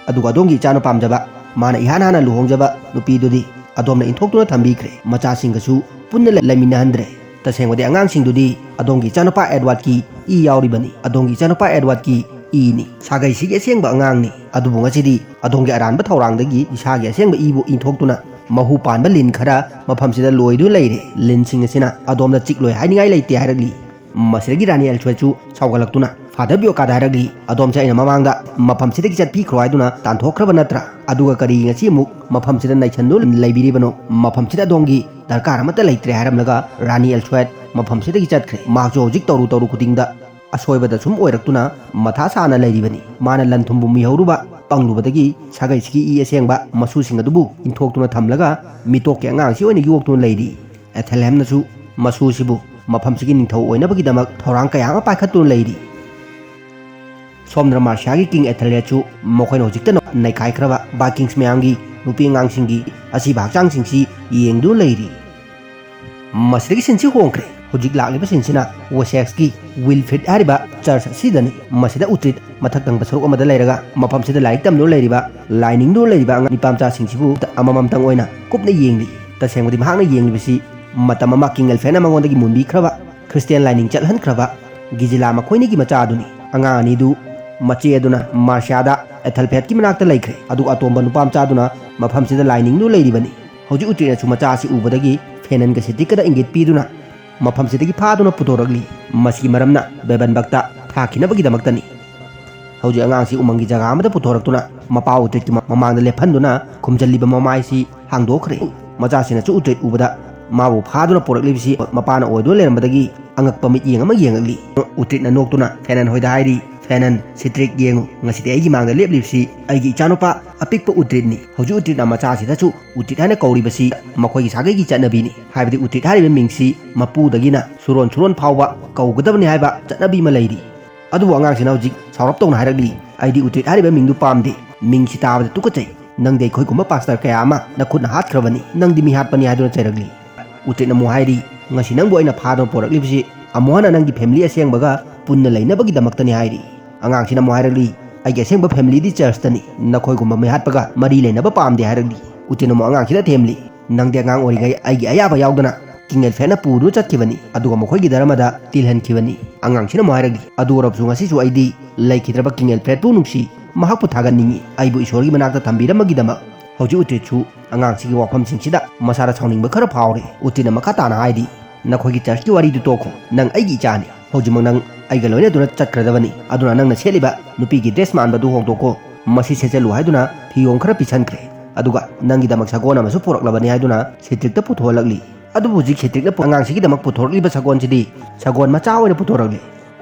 ꯑꯗꯨꯒ ꯑꯗꯣꯝꯒꯤ ꯏꯆꯥꯅ ꯄꯥꯝꯖꯕ, ꯃꯥꯅ ꯏꯍꯥꯟ ꯍꯥꯟꯅ ꯂꯨꯍꯣꯡꯖꯕ ꯅꯨꯄꯤꯗꯨꯗꯤ ꯑꯗꯣꯝꯅ ꯏꯟꯊꯣꯛꯇꯨꯅ ꯊꯝꯕꯤꯈ꯭ꯔꯦ꯫ ꯃꯆꯥꯁꯤꯡꯒꯁꯨ ꯄꯨꯟꯅ ꯂꯩ-, ꯂꯩꯃꯤꯟꯅꯍꯟꯗ꯭ꯔꯦ꯫ ꯇꯁꯦꯡꯕꯗꯤ ꯑꯉꯥꯡꯁꯤꯡꯗꯨꯗꯤ ꯑꯗꯣꯝꯒꯤ ꯏꯆꯥꯅꯨꯄꯥ ꯑꯦꯗꯋꯥꯔꯗꯀꯤ ꯏ ꯌꯥꯎꯔꯤꯕꯅꯤ꯫ ꯑꯗꯣꯝꯒꯤ ꯏꯆꯥꯅꯨꯄꯥ ꯑꯦꯗꯋꯥꯔꯗꯀꯤ ꯏꯅꯤ꯫ ꯁꯥꯒꯩꯁꯤꯒꯤ ꯑꯁꯦꯡꯕ ꯑꯉꯥꯡꯅꯤ꯫ ꯑꯗꯨꯕꯨ ꯉꯁꯤꯗꯤ ꯑꯗꯣꯝꯒꯤ ꯑꯔꯥꯟꯕ ꯊꯧꯔꯥꯡꯗꯒꯤ ꯏꯁꯥꯒꯤ ꯑꯁꯦꯡꯕ ꯏꯕꯨ ꯏꯟꯊꯣꯛꯇꯨꯅ ꯃꯍꯨ ꯄꯥꯟꯕ ꯂꯤꯟ ꯈꯔ ꯃꯐꯝꯁꯤꯗ ꯂꯣꯏꯗꯨꯅ ꯂꯩꯔꯦ꯫ ꯂꯤꯟꯁꯤꯡ ꯑꯁꯤꯅ ꯑꯗꯣꯝꯗ ꯆꯤꯛꯂꯣꯏ ꯍꯥꯏꯅꯤꯡꯉꯥꯏ ꯂꯩꯇꯦ ꯍꯥꯏꯔꯛꯂꯤ꯫ ꯃꯁꯤꯗꯒꯤ ꯔꯥꯅꯤ ꯑꯦꯜꯁꯣꯏꯠꯁꯨ ꯁꯥꯎꯒꯠꯂꯛꯇꯨꯅ ꯐꯥꯗꯔ ꯕꯤꯌꯣꯀꯥꯗ ꯍꯥꯏꯔꯛꯂꯤ, "ꯑꯗꯣꯝꯁꯦ ꯑꯩꯅ ꯃꯃꯥꯡꯗ ꯃꯐꯝꯁꯤꯗꯒꯤ ꯆꯠꯄꯤꯈ꯭ꯔꯣ ꯍꯥꯏꯗꯨꯅ ꯇꯥꯟꯊꯣꯛꯈ꯭ꯔꯕ ꯅꯠꯇ꯭ꯔꯥ? ꯑꯗꯨꯒ ꯀꯔꯤ ꯉꯁꯤ ꯑꯃꯨꯛ ꯃꯐꯝꯁꯤꯗ ꯅꯩꯁꯟꯗꯨꯅ ꯂꯩꯕꯤꯔꯤꯕꯅꯣ? ꯃꯐꯝꯁꯤꯗ ꯑꯗꯣꯝꯒꯤ ꯗꯔꯀꯥꯔ ꯑꯃꯠꯇ ꯂꯩꯇ꯭ꯔꯦ" ꯍꯥꯏꯔꯝꯂꯒ ꯔꯥꯅꯤ ꯑꯦꯜꯁꯣꯏꯠ ꯃꯐꯝꯁꯤꯗꯒꯤ ꯆꯠꯈ꯭ꯔꯦ꯫ ꯃꯍꯥꯛꯁꯨ ꯍꯧꯖꯤꯛ ꯇꯧꯔꯨ ꯇꯧꯔꯨ ꯈꯨꯗꯤꯡꯗ ꯑꯁꯣꯏꯕꯗ ꯁꯨꯝ ꯑꯣꯏꯔꯛꯇꯨꯅ ꯃꯊꯥ ꯁꯥꯅ ꯂꯩꯔꯤꯕꯅꯤ꯫ ꯃꯥꯅ ꯂꯟ ꯊꯨꯝꯕꯨ ꯃꯤꯍꯧꯔꯨꯕ ꯄꯪꯂꯨꯕꯗꯒꯤ ꯁꯥꯒꯩꯁꯤꯒꯤ ꯏ ꯑꯁꯦꯡꯕ ꯃꯁꯨꯁꯤꯡ ꯑꯗꯨꯕꯨ ꯏꯟꯊꯣꯛꯇꯨꯅ ꯊꯝꯂꯒ ꯃꯤꯇꯣꯛꯀꯤ ꯑꯉꯥꯡꯁꯤ ꯑꯣꯏꯅ ꯌꯣꯛꯇꯨꯅ ꯂꯩꯔꯤ꯫ ꯑꯦꯊꯦꯜꯍꯦꯝꯅꯁꯨ ꯃꯁꯨꯁꯤꯕꯨ ꯃꯐꯝꯁꯤꯒꯤ ꯅꯤꯡꯊꯧ ꯑꯣꯏꯅꯕꯒꯤꯗꯃꯛ ꯊꯧꯔꯥꯡ ꯀꯌꯥ ꯑꯃ ꯄꯥꯏꯈꯠꯇꯨꯅ ꯂꯩꯔꯤ꯫ ꯁꯣꯝꯗꯅ ꯃꯥꯔꯁꯤꯌꯥꯒꯤ ꯀꯤꯡ ꯑꯦꯊꯦꯜꯔꯦꯗꯁꯨ ꯃꯈꯣꯏꯅ ꯍꯧꯖꯤꯛꯇ ꯅꯩꯈꯥꯏꯈ꯭ꯔꯕ ꯚꯥꯏꯀꯤꯡꯁ ꯃꯌꯥꯝꯒꯤ ꯅꯨꯄꯤ ꯑꯉꯥꯡꯁꯤꯡꯒꯤ ꯑꯁꯤꯕ ꯍꯛꯆꯥꯡꯁꯤꯡꯁꯤ ꯌꯦꯡꯗꯨꯅ ꯂꯩꯔꯤ꯫ ꯃꯁꯤꯗꯒꯤ ꯁꯤꯟꯁꯤ ꯍꯣꯡꯈ꯭ꯔꯦ꯫ ꯍꯧꯖꯤꯛ ꯂꯥꯛꯂꯤꯕ ꯁꯤꯟꯁꯤꯅ ꯋꯦꯁꯦꯛꯁꯀꯤ ꯋꯤꯜꯐ꯭ꯔꯤꯗ ꯍꯥꯏꯔꯤꯕ ꯆꯔꯆ ꯑꯁꯤꯗꯅꯤ꯫ ꯃꯁꯤꯗ ꯎꯇ꯭ꯔꯤꯠ ꯃꯊꯛ ꯊꯪꯕ ꯁꯔꯨꯛ ꯑꯃꯗ ꯂꯩꯔꯒ ꯃꯐꯝꯁꯤꯗ ꯂꯥꯏꯔꯤꯛ ꯇꯝꯗꯨꯅ ꯂꯩꯔꯤꯕ, ꯂꯥꯏ ꯅꯤꯡꯗꯨꯅ ꯂꯩꯔꯤꯕ ꯑꯉꯥꯡ ꯅꯨꯄꯥ ꯃꯆꯥꯁꯤꯡꯁꯤꯕꯨ ꯑꯃꯃꯝꯇꯪ ꯑꯣꯏꯅ ꯀꯨꯞꯅ ꯌꯦꯡꯂꯤ꯫ ꯇꯁꯦꯡꯕꯗꯤ ꯃꯍꯥꯛꯅ ꯌꯦꯡꯂꯤꯕꯁꯤ ꯃꯇꯝ ꯑꯃ ꯀꯤꯡ ꯑꯦꯜꯐ꯭ꯔꯦꯗꯅ ꯃꯉꯣꯟꯗꯒꯤ ꯃꯨꯟꯕꯤꯈ꯭ꯔꯕ ꯈ꯭ꯔꯤꯁꯇꯤꯌꯥꯟ ꯂꯥꯏꯅꯤꯡ ꯆꯠꯍꯟꯈ꯭ꯔꯕ ꯒꯤꯖꯤꯂꯥ ꯃꯈꯣꯏꯅꯤꯒꯤ ꯃꯆꯥ ꯑꯗꯨꯅꯤ꯫ ꯑꯉꯥꯡ ꯑꯅꯤꯗꯨ ꯃꯆꯦ ꯑꯗꯨꯅ ꯃꯥꯔꯁꯤꯌꯥꯗ ꯑꯦꯊꯦꯜꯐ꯭ꯔꯦꯗꯀꯤ ꯃꯅꯥꯛꯇ ꯂꯩꯈ꯭ꯔꯦ, ꯑꯗꯨꯒ ꯑꯇꯣꯝꯕ ꯅꯨꯄꯥ ꯃꯆꯥꯗꯨꯅ ꯃꯐꯝꯁꯤꯗ ꯂꯥꯏ ꯅꯤꯡꯗꯨꯅ ꯂꯩꯔꯤꯕꯅꯤ꯫ ꯍꯧꯖꯤꯛ ꯎꯇ꯭ꯔꯤꯠꯅꯁꯨ ꯃꯆꯥ ꯑꯁꯤ ꯎꯕꯗꯒꯤ ꯐꯦꯅꯟꯒ ꯁꯤꯇ꯭ꯔꯤꯛꯀꯗ ꯏꯪꯒꯤꯠ ꯄꯤꯗꯨꯅ ꯃꯐꯝꯁꯤꯗꯒꯤ ꯐꯥꯗꯨꯅ ꯄꯨꯊꯣꯔꯛꯂꯤ꯫ ꯃꯁꯤꯒꯤ ꯃꯔꯝꯅ ꯕꯦꯕꯟꯕꯛꯇ ꯊꯥꯈꯤꯅꯕꯒꯤꯗꯃꯛꯇꯅꯤ꯫ ꯍꯧꯖꯤꯛ ꯑꯉꯥꯡꯁꯤ ꯎꯃꯪꯒꯤ ꯖꯒꯥ ꯑꯃꯗ ꯄꯨꯊꯣꯔꯛꯇꯨꯅ ꯃꯄꯥ ꯎꯇ꯭ꯔꯤꯠꯀꯤ ꯃ-, ꯃꯃꯥꯡꯗ ꯂꯦꯞꯍꯟꯗꯨꯅ ꯈꯨꯝꯖꯤꯜꯂꯤꯕ ꯃꯃꯥꯏꯁꯤ ꯍꯥꯡꯗꯣꯛꯈ꯭ꯔꯦ꯫ ꯃꯆꯥꯁꯤꯅꯁꯨ ꯎꯇ꯭ꯔꯤꯠ ꯎꯕꯗ ꯃꯥꯕꯨ ꯐꯥꯗꯨꯅ ꯄꯨꯔꯛꯂꯤꯕꯁꯤ ꯃꯄꯥꯅ ꯑꯣꯏꯗꯨꯅ ꯂꯩꯔꯝꯕꯗꯒꯤ ꯑꯉꯛꯄ ꯃꯤꯠꯌꯦꯡ ꯑꯃ ꯌꯦꯡꯉꯛꯂꯤ꯫ ꯎꯇ꯭ꯔꯤꯠꯅ ꯅꯣꯛꯇꯨꯅ ꯐꯦꯅꯟ ꯍꯣꯏꯗ ꯍꯥꯏꯔꯤ, "ꯐꯦꯅꯟ, ꯁꯤꯇ꯭ꯔꯤꯛ, ꯌꯦꯡꯉꯨ, ꯉꯁꯤꯗꯤ ꯑꯩꯒꯤ ꯃꯥꯡꯗ ꯂꯦꯞꯂꯤꯕꯁꯤ ꯑꯩꯒꯤ ꯏꯆꯥꯅꯨꯄꯥ ꯑꯄꯤꯛꯄ ꯎꯇ꯭ꯔꯤꯠꯅꯤ꯫ ꯍꯧꯖꯤꯛ ꯎꯇ꯭ꯔꯤꯠꯅ ꯃꯆꯥꯁꯤꯗꯁꯨ ꯎꯇ꯭ꯔꯤꯠ ꯍꯥꯏꯅ ꯀꯧꯔꯤꯕꯁꯤ ꯃꯈꯣꯏꯒꯤ ꯁꯥꯒꯩꯒꯤ ꯆꯠꯅꯕꯤꯅꯤ꯫ ꯍꯥꯏꯕꯗꯤ ꯎꯇ꯭ꯔꯤꯠ ꯍꯥꯏꯔꯤꯕ ꯃꯤꯡꯁꯤ ꯃꯄꯨꯗꯒꯤꯅ ꯁꯨꯔꯣꯟ ꯁꯨꯔꯣꯟ ꯐꯥꯎꯕ ꯀꯧꯒꯗꯕꯅꯤ ꯍꯥꯏꯕ ꯆꯠꯅꯕꯤ ꯑꯃ ꯂꯩꯔꯤ꯫" ꯑꯗꯨꯕꯨ ꯑꯉꯥꯡꯁꯤꯅ ꯍꯧꯖꯤꯛ ꯁꯥꯎꯔꯞ ꯇꯧꯅ ꯍꯥꯏꯔꯛꯂꯤ, "ꯑꯩꯗꯤ ꯎꯇ꯭ꯔꯤꯠ ꯍꯥꯏꯔꯤꯕ ꯃꯤꯡꯗꯨ ꯄꯥꯝꯗꯦ꯫ ꯃꯤꯡꯁꯤ ꯇꯥꯕꯗ ꯇꯨꯀꯠꯆꯩ꯫ ꯅꯪꯗꯤ ꯑꯩꯈꯣꯏꯒꯨꯝꯕ ꯄꯥꯁꯇꯔ ꯀꯌꯥ ꯑꯃ ꯅꯈꯨꯠꯅ ꯍꯥꯠꯈ꯭ꯔꯕꯅꯤ꯫ ꯅꯪꯗꯤ ꯃꯤ ꯍꯥꯠꯄꯅꯤ" ꯍꯥꯏꯗꯨꯅ ꯆꯩꯔꯛꯂꯤ꯫ ꯎꯇ꯭ꯔꯤꯠꯅ ꯑꯃꯨꯛ ꯍꯥꯏꯔꯤ, "ꯉꯁꯤ ꯅꯪꯕꯨ ꯑꯩꯅ ꯐꯥꯗꯨꯅ ꯄꯣꯔꯛꯂꯤꯕꯁꯤ ꯑꯃꯨꯛ ꯍꯟꯅ ꯅꯪꯒꯤ ꯐꯦꯃꯤꯂꯤ ꯑꯁꯦꯡꯕꯒ ꯄꯨꯟꯅ ꯂꯩꯅꯕꯒꯤꯗꯃꯛꯇꯅꯤ" ꯍꯥꯏꯔꯤ꯫ ꯑꯉꯥꯡꯁꯤꯅ ꯑꯃꯨꯛ ꯍꯥꯏꯔꯛꯂꯤ, "ꯑꯩꯒꯤ ꯑꯁꯦꯡꯕ ꯐꯦꯃꯤꯂꯤꯗꯤ ꯆꯔꯆꯇꯅꯤ꯫ ꯅꯈꯣꯏꯒꯨꯝꯕ ꯃꯤꯍꯥꯠꯄꯒ ꯃꯔꯤ ꯂꯩꯅꯕ ꯄꯥꯝꯗꯦ" ꯍꯥꯏꯔꯛꯂꯤ꯫ ꯎꯇ꯭ꯔꯤꯠꯅ ꯑꯃꯨꯛ ꯑꯉꯥꯡꯁꯤꯗ ꯊꯦꯝꯂꯤ, "ꯅꯪꯗꯤ ꯑꯉꯥꯡ ꯑꯣꯏꯔꯤꯉꯩ ꯑꯩꯒꯤ ꯑꯌꯥꯕ ꯌꯥꯎꯗꯅ ꯀꯤꯡ ꯑꯦꯜꯐ꯭ꯔꯦꯗꯅ ꯄꯨꯗꯨꯅ ꯆꯠꯈꯤꯕꯅꯤ, ꯑꯗꯨꯒ ꯃꯈꯣꯏꯒꯤ ꯙꯔꯃꯗ ꯇꯤꯜꯍꯟꯈꯤꯕꯅꯤ꯫" ꯑꯉꯥꯡꯁꯤꯅ ꯑꯃꯨꯛ ꯍꯥꯏꯔꯛꯂꯤ, "ꯑꯗꯨ ꯑꯣꯏꯔꯕꯁꯨ ꯉꯁꯤꯁꯨ ꯑꯩꯗꯤ ꯂꯩꯈꯤꯗ꯭ꯔꯕ ꯀꯤꯡ ꯑꯦꯜꯐ꯭ꯔꯦꯗꯄꯨ ꯅꯨꯡꯁꯤ, ꯃꯍꯥꯛꯄꯨ ꯊꯥꯒꯠꯅꯤꯡꯏ, ꯑꯩꯕꯨ ꯏꯁꯣꯔꯒꯤ ꯃꯅꯥꯛꯇ ꯊꯝꯕꯤꯔꯝꯕꯒꯤꯗꯃꯛ꯫" ꯍꯧꯖꯤꯛ ꯎꯇ꯭ꯔꯤꯠꯁꯨ ꯑꯉꯥꯡꯁꯤꯒꯤ ꯋꯥꯐꯝꯁꯤꯡꯁꯤꯗ ꯃꯁꯥꯗ ꯁꯥꯎꯅꯤꯡꯕ ꯈꯔ ꯐꯥꯎꯔꯦ꯫ ꯎꯇ꯭ꯔꯤꯠꯅ ꯃꯈꯥ ꯇꯥꯅ ꯍꯥꯏꯔꯤ, "ꯅꯈꯣꯏꯒꯤ ꯆꯔꯆꯀꯤ ꯋꯥꯔꯤꯗꯨ ꯇꯣꯛꯈꯣ꯫ ꯅꯪ ꯑꯩꯒꯤ ꯏꯆꯥꯅꯤ꯫ ꯍꯧꯖꯤꯛꯃꯛ ꯅꯪ ꯑꯩꯒ ꯂꯣꯏꯅꯗꯨꯅ ꯆꯠꯈ꯭ꯔꯗꯕꯅꯤ꯫ ꯑꯗꯨꯅ ꯅꯪꯅ ꯁꯦꯠꯂꯤꯕ ꯅꯨꯄꯤꯒꯤ ꯗ꯭ꯔꯦꯁ ꯃꯥꯟꯕꯗꯨ ꯍꯣꯡꯗꯣꯛꯀꯣ꯫ ꯃꯁꯤ ꯁꯦꯠꯆꯜꯂꯨ ꯍꯥꯏꯗꯨꯅ ꯐꯤꯌꯣꯡ ꯈꯔ ꯄꯤꯁꯟꯈ꯭ꯔꯦ꯫ ꯑꯗꯨꯒ ꯅꯪꯒꯤꯗꯃꯛ ꯁꯒꯣꯜ ꯑꯃꯁꯨ ꯄꯨꯔꯛꯂꯕꯅꯤ" ꯍꯥꯏꯗꯨꯅ ꯁꯤꯇ꯭ꯔꯤꯛꯇ ꯄꯨꯊꯣꯛꯍꯜꯂꯛꯂꯤ꯫ ꯑꯗꯨꯕꯨ ꯍꯧꯖꯤꯛ ꯁꯤꯇ꯭ꯔꯤꯛꯅ ꯑꯉꯥꯡꯁꯤꯒꯤꯗꯃꯛ ꯄꯨꯊꯣꯔꯛꯂꯤꯕ ꯁꯒꯣꯜꯁꯤꯗꯤ ꯁꯒꯣꯜ ꯃꯆꯥ ꯑꯣꯏꯅ ꯄꯨꯊꯣꯔꯛꯂꯤ꯫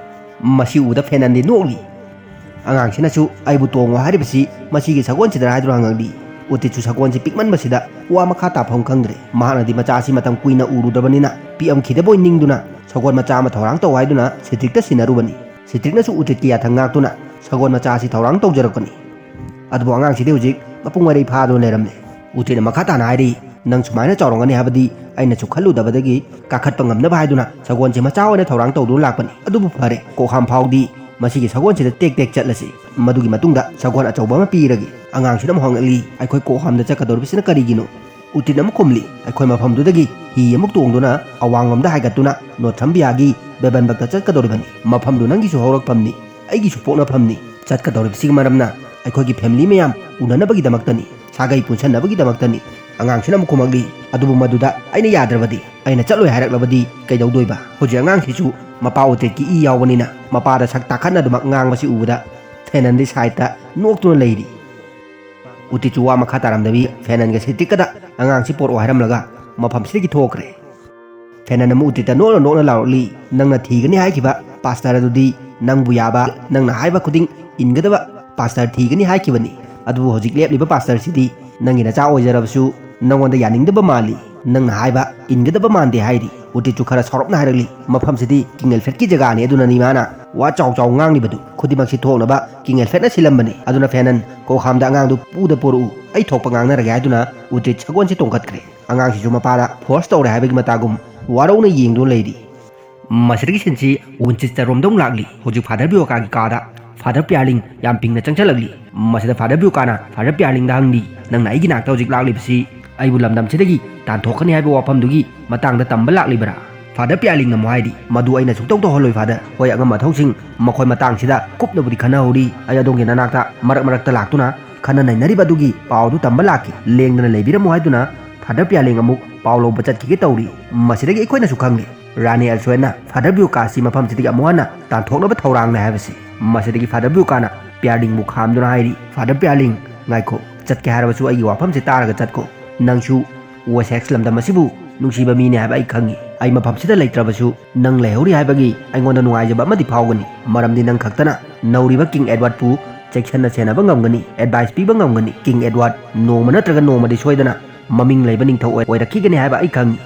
ꯃꯁꯤ ꯎꯕꯗ ꯐꯦꯅꯟꯗꯤ ꯅꯣꯛꯂꯤ꯫ ꯑꯉꯥꯡꯁꯤꯅꯁꯨ ꯑꯩꯕꯨ ꯇꯣꯡꯉꯣ ꯍꯥꯏꯔꯤꯕꯁꯤ ꯃꯁꯤꯒꯤ ꯁꯒꯣꯜꯁꯤꯗꯔ ꯍꯥꯏꯗꯨꯅ ꯍꯪꯉꯛꯂꯤ꯫ ꯎꯇꯤꯠꯁꯨ ꯁꯒꯣꯜꯁꯤ ꯄꯤꯛꯃꯟꯕꯁꯤꯗ ꯋꯥ ꯃꯈꯥ ꯇꯥꯐꯝ ꯈꯪꯗ꯭ꯔꯦ꯫ ꯃꯍꯥꯛꯅꯗꯤ ꯃꯆꯥ ꯑꯁꯤ ꯃꯇꯝ ꯀꯨꯏꯅ ꯎꯔꯨꯗ꯭ꯔꯕꯅꯤꯅ ꯄꯤꯛꯑꯝꯈꯤꯗꯕꯣꯏ ꯅꯤꯡꯗꯨꯅ ꯁꯒꯣꯜ ꯃꯆꯥ ꯑꯃ ꯊꯧꯔꯥꯡ ꯇꯧ ꯍꯥꯏꯗꯨꯅ ꯁꯤꯇ꯭ꯔꯤꯛꯇ ꯁꯤꯟꯅꯔꯨꯕꯅꯤ꯫ ꯁꯤꯇ꯭ꯔꯤꯛꯅꯁꯨ ꯎꯇꯤꯠꯀꯤ ꯌꯥꯊꯪ ꯉꯥꯛꯇꯨꯅ ꯁꯒꯣꯜ ꯃꯆꯥ ꯑꯁꯤ ꯊꯧꯔꯥꯡ ꯇꯧꯖꯔꯛꯄꯅꯤ꯫ ꯑꯗꯨꯕꯨ ꯑꯉꯥꯡꯁꯤꯗꯤ ꯍꯧꯖꯤꯛ ꯃꯄꯨꯡ ꯃꯔꯩ ꯐꯥꯗꯨꯅ ꯂꯩꯔꯝꯂꯦ꯫ ꯎꯇꯤꯠꯅ ꯃꯈꯥ ꯇꯥꯅ ꯍꯥꯏꯔꯤ, "ꯅꯪ ꯁꯨꯃꯥꯏꯅ ꯆꯥꯎꯔꯝꯒꯅꯤ ꯍꯥꯏꯕꯗꯤ ꯑꯩꯅꯁꯨ ꯈꯜꯂꯨꯗꯕꯗꯒꯤ ꯀꯥꯈꯠꯄ ꯉꯝꯅꯕ ꯍꯥꯏꯗꯨꯅ ꯁꯒꯣꯜꯁꯦ ꯃꯆꯥ ꯑꯣꯏꯅ ꯊꯧꯔꯥꯡ ꯇꯧꯗꯨꯅ ꯂꯥꯛꯄꯅꯤ꯫ ꯑꯗꯨꯕꯨ ꯐꯔꯦ, ꯀꯣꯛꯍꯥꯝ ꯐꯥꯎꯗꯤ ꯃꯁꯤꯒꯤ ꯁꯒꯣꯜꯁꯤꯗ ꯇꯦꯛ ꯇꯦꯛ ꯆꯠꯂꯁꯤ꯫ ꯃꯗꯨꯒꯤ ꯃꯇꯨꯡꯗ ꯁꯒꯣꯜ ꯑꯆꯧꯕ ꯑꯃ ꯄꯤꯔꯒꯦ꯫" ꯑꯉꯥꯡꯁꯤꯅ ꯑꯃꯨꯛ ꯍꯪꯂꯛꯂꯤ, "ꯑꯩꯈꯣꯏ ꯀꯣꯛꯍꯥꯝꯗ ꯆꯠꯀꯗꯧꯔꯤꯕꯁꯤꯅ ꯀꯔꯤꯒꯤꯅꯣ?" ꯎꯇꯤꯠ ꯑꯃꯨꯛ ꯈꯨꯝꯂꯤ, "ꯑꯩꯈꯣꯏ ꯃꯐꯝꯗꯨꯗꯒꯤ ꯍꯤ ꯑꯃꯨꯛ ꯇꯣꯡꯗꯨꯅ ꯑꯋꯥꯡꯂꯣꯝꯗ ꯍꯥꯏꯒꯠꯇꯨꯅ ꯅꯣꯊ꯭ꯔꯝꯕꯤꯌꯥꯒꯤ ꯕꯦꯕꯟꯕꯛꯇ ꯆꯠꯀꯗꯧꯔꯤꯕꯅꯤ꯫ ꯃꯐꯝꯗꯨ ꯅꯪꯒꯤꯁꯨ ꯍꯧꯔꯛꯐꯝꯅꯤ, ꯑꯩꯒꯤꯁꯨ ꯄꯣꯛꯅꯐꯝꯅꯤ꯫ ꯆꯠꯀꯗꯧꯔꯤꯕꯁꯤꯒꯤ ꯃꯔꯝꯅ ꯑꯩꯈꯣꯏꯒꯤ ꯐꯦꯃꯤꯂꯤ ꯃꯌꯥꯝ ꯎꯅꯅꯕꯒꯤꯗꯃꯛꯇꯅꯤ, ꯁꯥꯒꯩ ꯄꯨꯟꯁꯟꯅꯕꯒꯤꯗꯃꯛꯇꯅꯤ꯫" ꯑꯉꯥꯡꯁꯤꯅ ꯑꯃꯨꯛ ꯈꯨꯝꯃꯛꯂꯤ, "ꯑꯗꯨꯕꯨ ꯃꯗꯨꯗ ꯑꯩꯅ ꯌꯥꯗ꯭ꯔꯕꯗꯤ, ꯑꯩꯅ ꯆꯠꯂꯣꯏ ꯍꯥꯏꯔꯛꯂꯕꯗꯤ ꯀꯩꯗꯧꯗꯣꯏꯕ?" ꯍꯧꯖꯤꯛ ꯑꯉꯥꯡꯁꯤꯁꯨ ꯃꯄꯥ ꯎꯇꯤꯠꯀꯤ ꯏ ꯌꯥꯎꯕꯅꯤꯅ ꯃꯄꯥꯗ ꯁꯛ ꯇꯥꯈꯠꯅꯗꯨꯃꯛ ꯉꯥꯡꯕꯁꯤ ꯎꯕꯗ ꯐꯦꯅꯟꯗꯤ ꯁꯥꯏꯠꯇ ꯅꯣꯛꯇꯨꯅ ꯂꯩꯔꯤ꯫ ꯎꯇꯤꯠꯁꯨ ꯋꯥ ꯃꯈꯥ ꯇꯥꯔꯝꯗꯕꯤ ꯐꯦꯅꯟꯒ ꯁꯤꯇ꯭ꯔꯤꯛꯀꯗ ꯑꯉꯥꯡꯁꯤ ꯄꯣꯔꯛꯑꯣ ꯍꯥꯏꯔꯝꯂꯒ ꯃꯐꯝꯁꯤꯗꯒꯤ ꯊꯣꯛꯈ꯭ꯔꯦ꯫ ꯐꯦꯅꯟ ꯑꯃꯨꯛ ꯎꯇꯤꯠꯇ ꯅꯣꯛꯅ ꯅꯣꯛꯅ ꯂꯥꯎꯔꯛꯂꯤ, "ꯅꯪꯅ ꯊꯤꯒꯅꯤ ꯍꯥꯏꯈꯤꯕ ꯄꯥꯁꯇꯔ ꯑꯗꯨꯗꯤ ꯅꯪꯕꯨ ꯌꯥꯕ, ꯅꯪꯅ ꯍꯥꯏꯕ ꯈꯨꯗꯤꯡ ꯏꯟꯒꯗꯕ ꯄꯥꯁꯇꯔ ꯊꯤꯒꯅꯤ ꯍꯥꯏꯈꯤꯕꯅꯤ꯫ ꯑꯗꯨꯕꯨ ꯍꯧꯖꯤꯛ ꯂꯦꯞꯂꯤꯕ ꯄꯥꯁꯇꯔꯁꯤꯗꯤ ꯅꯪꯒꯤ ꯅꯆꯥ ꯑꯣꯏꯖꯔꯕꯁꯨ ꯅꯪꯉꯣꯟꯗ ꯌꯥꯅꯤꯡꯗꯕ ꯃꯥꯜꯂꯤ, ꯅꯪꯅ ꯍꯥꯏꯕ ꯏꯟꯒꯗꯕ ꯃꯥꯟꯗꯦ" ꯍꯥꯏꯔꯤ꯫ ꯎꯇꯤꯠꯁꯨ ꯈꯔ ꯁꯥꯎꯔꯞꯅ ꯍꯥꯏꯔꯛꯂꯤ, "ꯃꯐꯝꯁꯤꯗꯤ ꯀꯤꯡꯉꯦꯜ ꯐꯦꯠꯀꯤ ꯖꯒꯥꯅꯤ, ꯑꯗꯨꯅꯅꯤ ꯃꯥꯅ ꯋꯥ ꯆꯥꯎ ꯆꯥꯎ ꯉꯥꯡꯂꯤꯕꯗꯨ꯫ ꯈꯨꯗꯤꯡꯃꯛꯁꯤ ꯊꯣꯛꯅꯕ ꯀꯤꯡꯉꯦꯜ ꯐꯦꯠꯅ ꯁꯤꯜꯂꯝꯕꯅꯤ꯫ ꯑꯗꯨꯅ ꯐꯦꯅꯟ, ꯀꯣꯛꯍꯥꯝꯗ ꯑꯉꯥꯡꯗꯨ ꯄꯨꯗ ꯄꯣꯔꯛꯎ, ꯑꯩ ꯊꯣꯛꯄ ꯉꯥꯡꯅꯔꯒꯦ" ꯍꯥꯏꯗꯨꯅ ꯎꯇꯤꯠ ꯁꯒꯣꯜꯁꯤ ꯇꯣꯡꯈꯠꯈ꯭ꯔꯦ꯫ ꯑꯉꯥꯡꯁꯤꯁꯨ ꯃꯄꯥꯗ ꯐꯣꯔꯁ ꯇꯧꯔꯦ ꯍꯥꯏꯕꯒꯤ ꯃꯇꯥꯒꯨꯝ ꯋꯥꯔꯧꯅ ꯌꯦꯡꯗꯨꯅ ꯂꯩꯔꯤ꯫ ꯃꯁꯤꯗꯒꯤ ꯁꯤꯟꯁꯤ ꯋꯤꯟꯆꯦꯁꯇꯔ ꯔꯣꯝꯗ ꯑꯃꯨꯛ ꯂꯥꯛꯂꯤ꯫ ꯍꯧꯖꯤꯛ ꯐꯥꯗꯔ ꯕꯤꯌꯣꯀꯥꯒꯤ ꯀꯥꯗ ꯐꯥꯗꯔ ꯄꯤꯌꯥꯔꯂꯤꯡ ꯌꯥꯝ ꯄꯤꯡꯅ ꯆꯪꯁꯤꯜꯂꯛꯂꯤ꯫ ꯃꯁꯤꯗ ꯐꯥꯗꯔ ꯕꯤꯌꯣꯀꯥꯅ ꯐꯥꯗꯔ ꯄꯤꯌꯥꯔꯂꯤꯡꯗ ꯍꯪꯂꯤ, "ꯅꯪꯅ ꯑꯩꯒꯤ ꯅꯥꯛꯇ ꯍꯧꯖꯤꯛ ꯂꯥꯛꯂꯤꯕꯁꯤ ꯑꯩꯕꯨ ꯂꯝꯗꯝꯁꯤꯗꯒꯤ ꯇꯥꯟꯊꯣꯛꯀꯅꯤ ꯍꯥꯏꯕ ꯋꯥꯐꯝꯗꯨꯒꯤ ꯃꯇꯥꯡꯗ ꯇꯝꯕ ꯂꯥꯛꯂꯤꯕꯔꯥ?" ꯐꯥꯗꯔ ꯄꯤꯌꯥꯔꯂꯤꯡꯅ ꯑꯃꯨꯛ ꯍꯥꯏꯔꯤ, "ꯃꯗꯨ ꯑꯩꯅ ꯁꯨꯡꯇꯧ ꯇꯧꯍꯜꯂꯣꯏ ꯐꯥꯗꯔ꯫ ꯍꯣꯏ, ꯑꯉꯝꯕ ꯑꯊꯧꯁꯤꯡ ꯃꯈꯣꯏ ꯃꯇꯥꯡꯁꯤꯗ ꯀꯨꯞꯅꯕꯨꯗꯤ ꯈꯟꯅꯍꯧꯔꯤ꯫ ꯑꯩ ꯑꯗꯣꯝꯒꯤ ꯅꯅꯥꯛꯇ ꯃꯔꯛ ꯃꯔꯛꯇ ꯂꯥꯛꯇꯨꯅ ꯈꯟꯅ ꯅꯩꯅꯔꯤꯕ ꯑꯗꯨꯒꯤ ꯄꯥꯎ ꯑꯗꯨ ꯇꯝꯕ ꯂꯥꯛꯈꯤ꯫ ꯂꯦꯡꯗꯅ ꯂꯩꯕꯤꯔꯝꯃꯨ" ꯍꯥꯏꯗꯨꯅ ꯐꯥꯗꯔ ꯄꯤꯌꯥꯔꯂꯤꯡ ꯑꯃꯨꯛ ꯄꯥꯎ ꯂꯧꯕ ꯆꯠꯈꯤꯒꯦ ꯇꯧꯔꯤ꯫ ꯃꯁꯤꯗꯒꯤ ꯑꯩꯈꯣꯏꯅꯁꯨ ꯈꯪꯂꯦ, ꯔꯥꯅꯤ ꯑꯦꯜꯁꯣꯏꯅ ꯐꯥꯗꯔ ꯕ꯭ꯌꯨꯀꯥꯁꯤ ꯃꯐꯝꯁꯤꯗꯒꯤ ꯑꯃꯨꯛ ꯍꯟꯅ ꯇꯥꯟꯊꯣꯛꯅꯕ ꯊꯧꯔꯥꯡꯅꯦ ꯍꯥꯏꯕꯁꯤ꯫ ꯃꯁꯤꯗꯒꯤ ꯐꯥꯗꯔ ꯕ꯭ꯌꯨꯀꯥꯅ ꯄꯤꯌꯥꯔꯂꯤꯡꯕꯨ ꯈꯥꯝꯗꯨꯅ ꯍꯥꯏꯔꯤ, "ꯐꯥꯗꯔ ꯄꯤꯌꯥꯔꯂꯤꯡ, ꯉꯥꯏꯈꯣ, ꯆꯠꯀꯦ ꯍꯥꯏꯔꯕꯁꯨ ꯑꯩꯒꯤ ꯋꯥꯐꯝꯁꯦ ꯇꯥꯔꯒ ꯆꯠꯈꯣ꯫ ꯅꯪꯁꯨ ꯋꯦꯁꯦꯛꯁ ꯂꯝꯗꯝ ꯑꯁꯤꯕꯨ ꯅꯨꯡꯁꯤꯕ ꯃꯤꯅꯦ ꯍꯥꯏꯕ ꯑꯩ ꯈꯪꯉꯤ꯫ ꯑꯩ ꯃꯐꯝꯁꯤꯗ ꯂꯩꯇ꯭ꯔꯕꯁꯨ ꯅꯪ ꯂꯩꯍꯧꯔꯤ ꯍꯥꯏꯕꯒꯤ ꯑꯩꯉꯣꯟꯗ ꯅꯨꯡꯉꯥꯏꯖꯕ ꯑꯃꯗꯤ ꯐꯥꯎꯒꯅꯤ, ꯃꯔꯝꯗꯤ ꯅꯪ ꯈꯛꯇꯅ ꯅꯧꯔꯤꯕ King Edward ꯄꯨ ꯆꯦꯛꯁꯤꯟꯅ ꯁꯦꯟꯅꯕ ꯉꯝꯒꯅꯤ, advice ꯄꯤꯕ ꯉꯝꯒꯅꯤ꯫ King Edward ꯅꯣꯡꯃ ꯅꯠꯇ꯭ꯔꯒ ꯅꯣꯡꯃꯗꯤ ꯁꯣꯏꯗꯅ ꯃꯃꯤꯡ ꯂꯩꯕ ꯅꯤꯡꯊꯧ ꯑꯣꯏ-, ꯑꯣꯏꯔꯛꯈꯤꯒꯅꯤ ꯍꯥꯏꯕ ꯑꯩ ꯈꯪꯏ꯫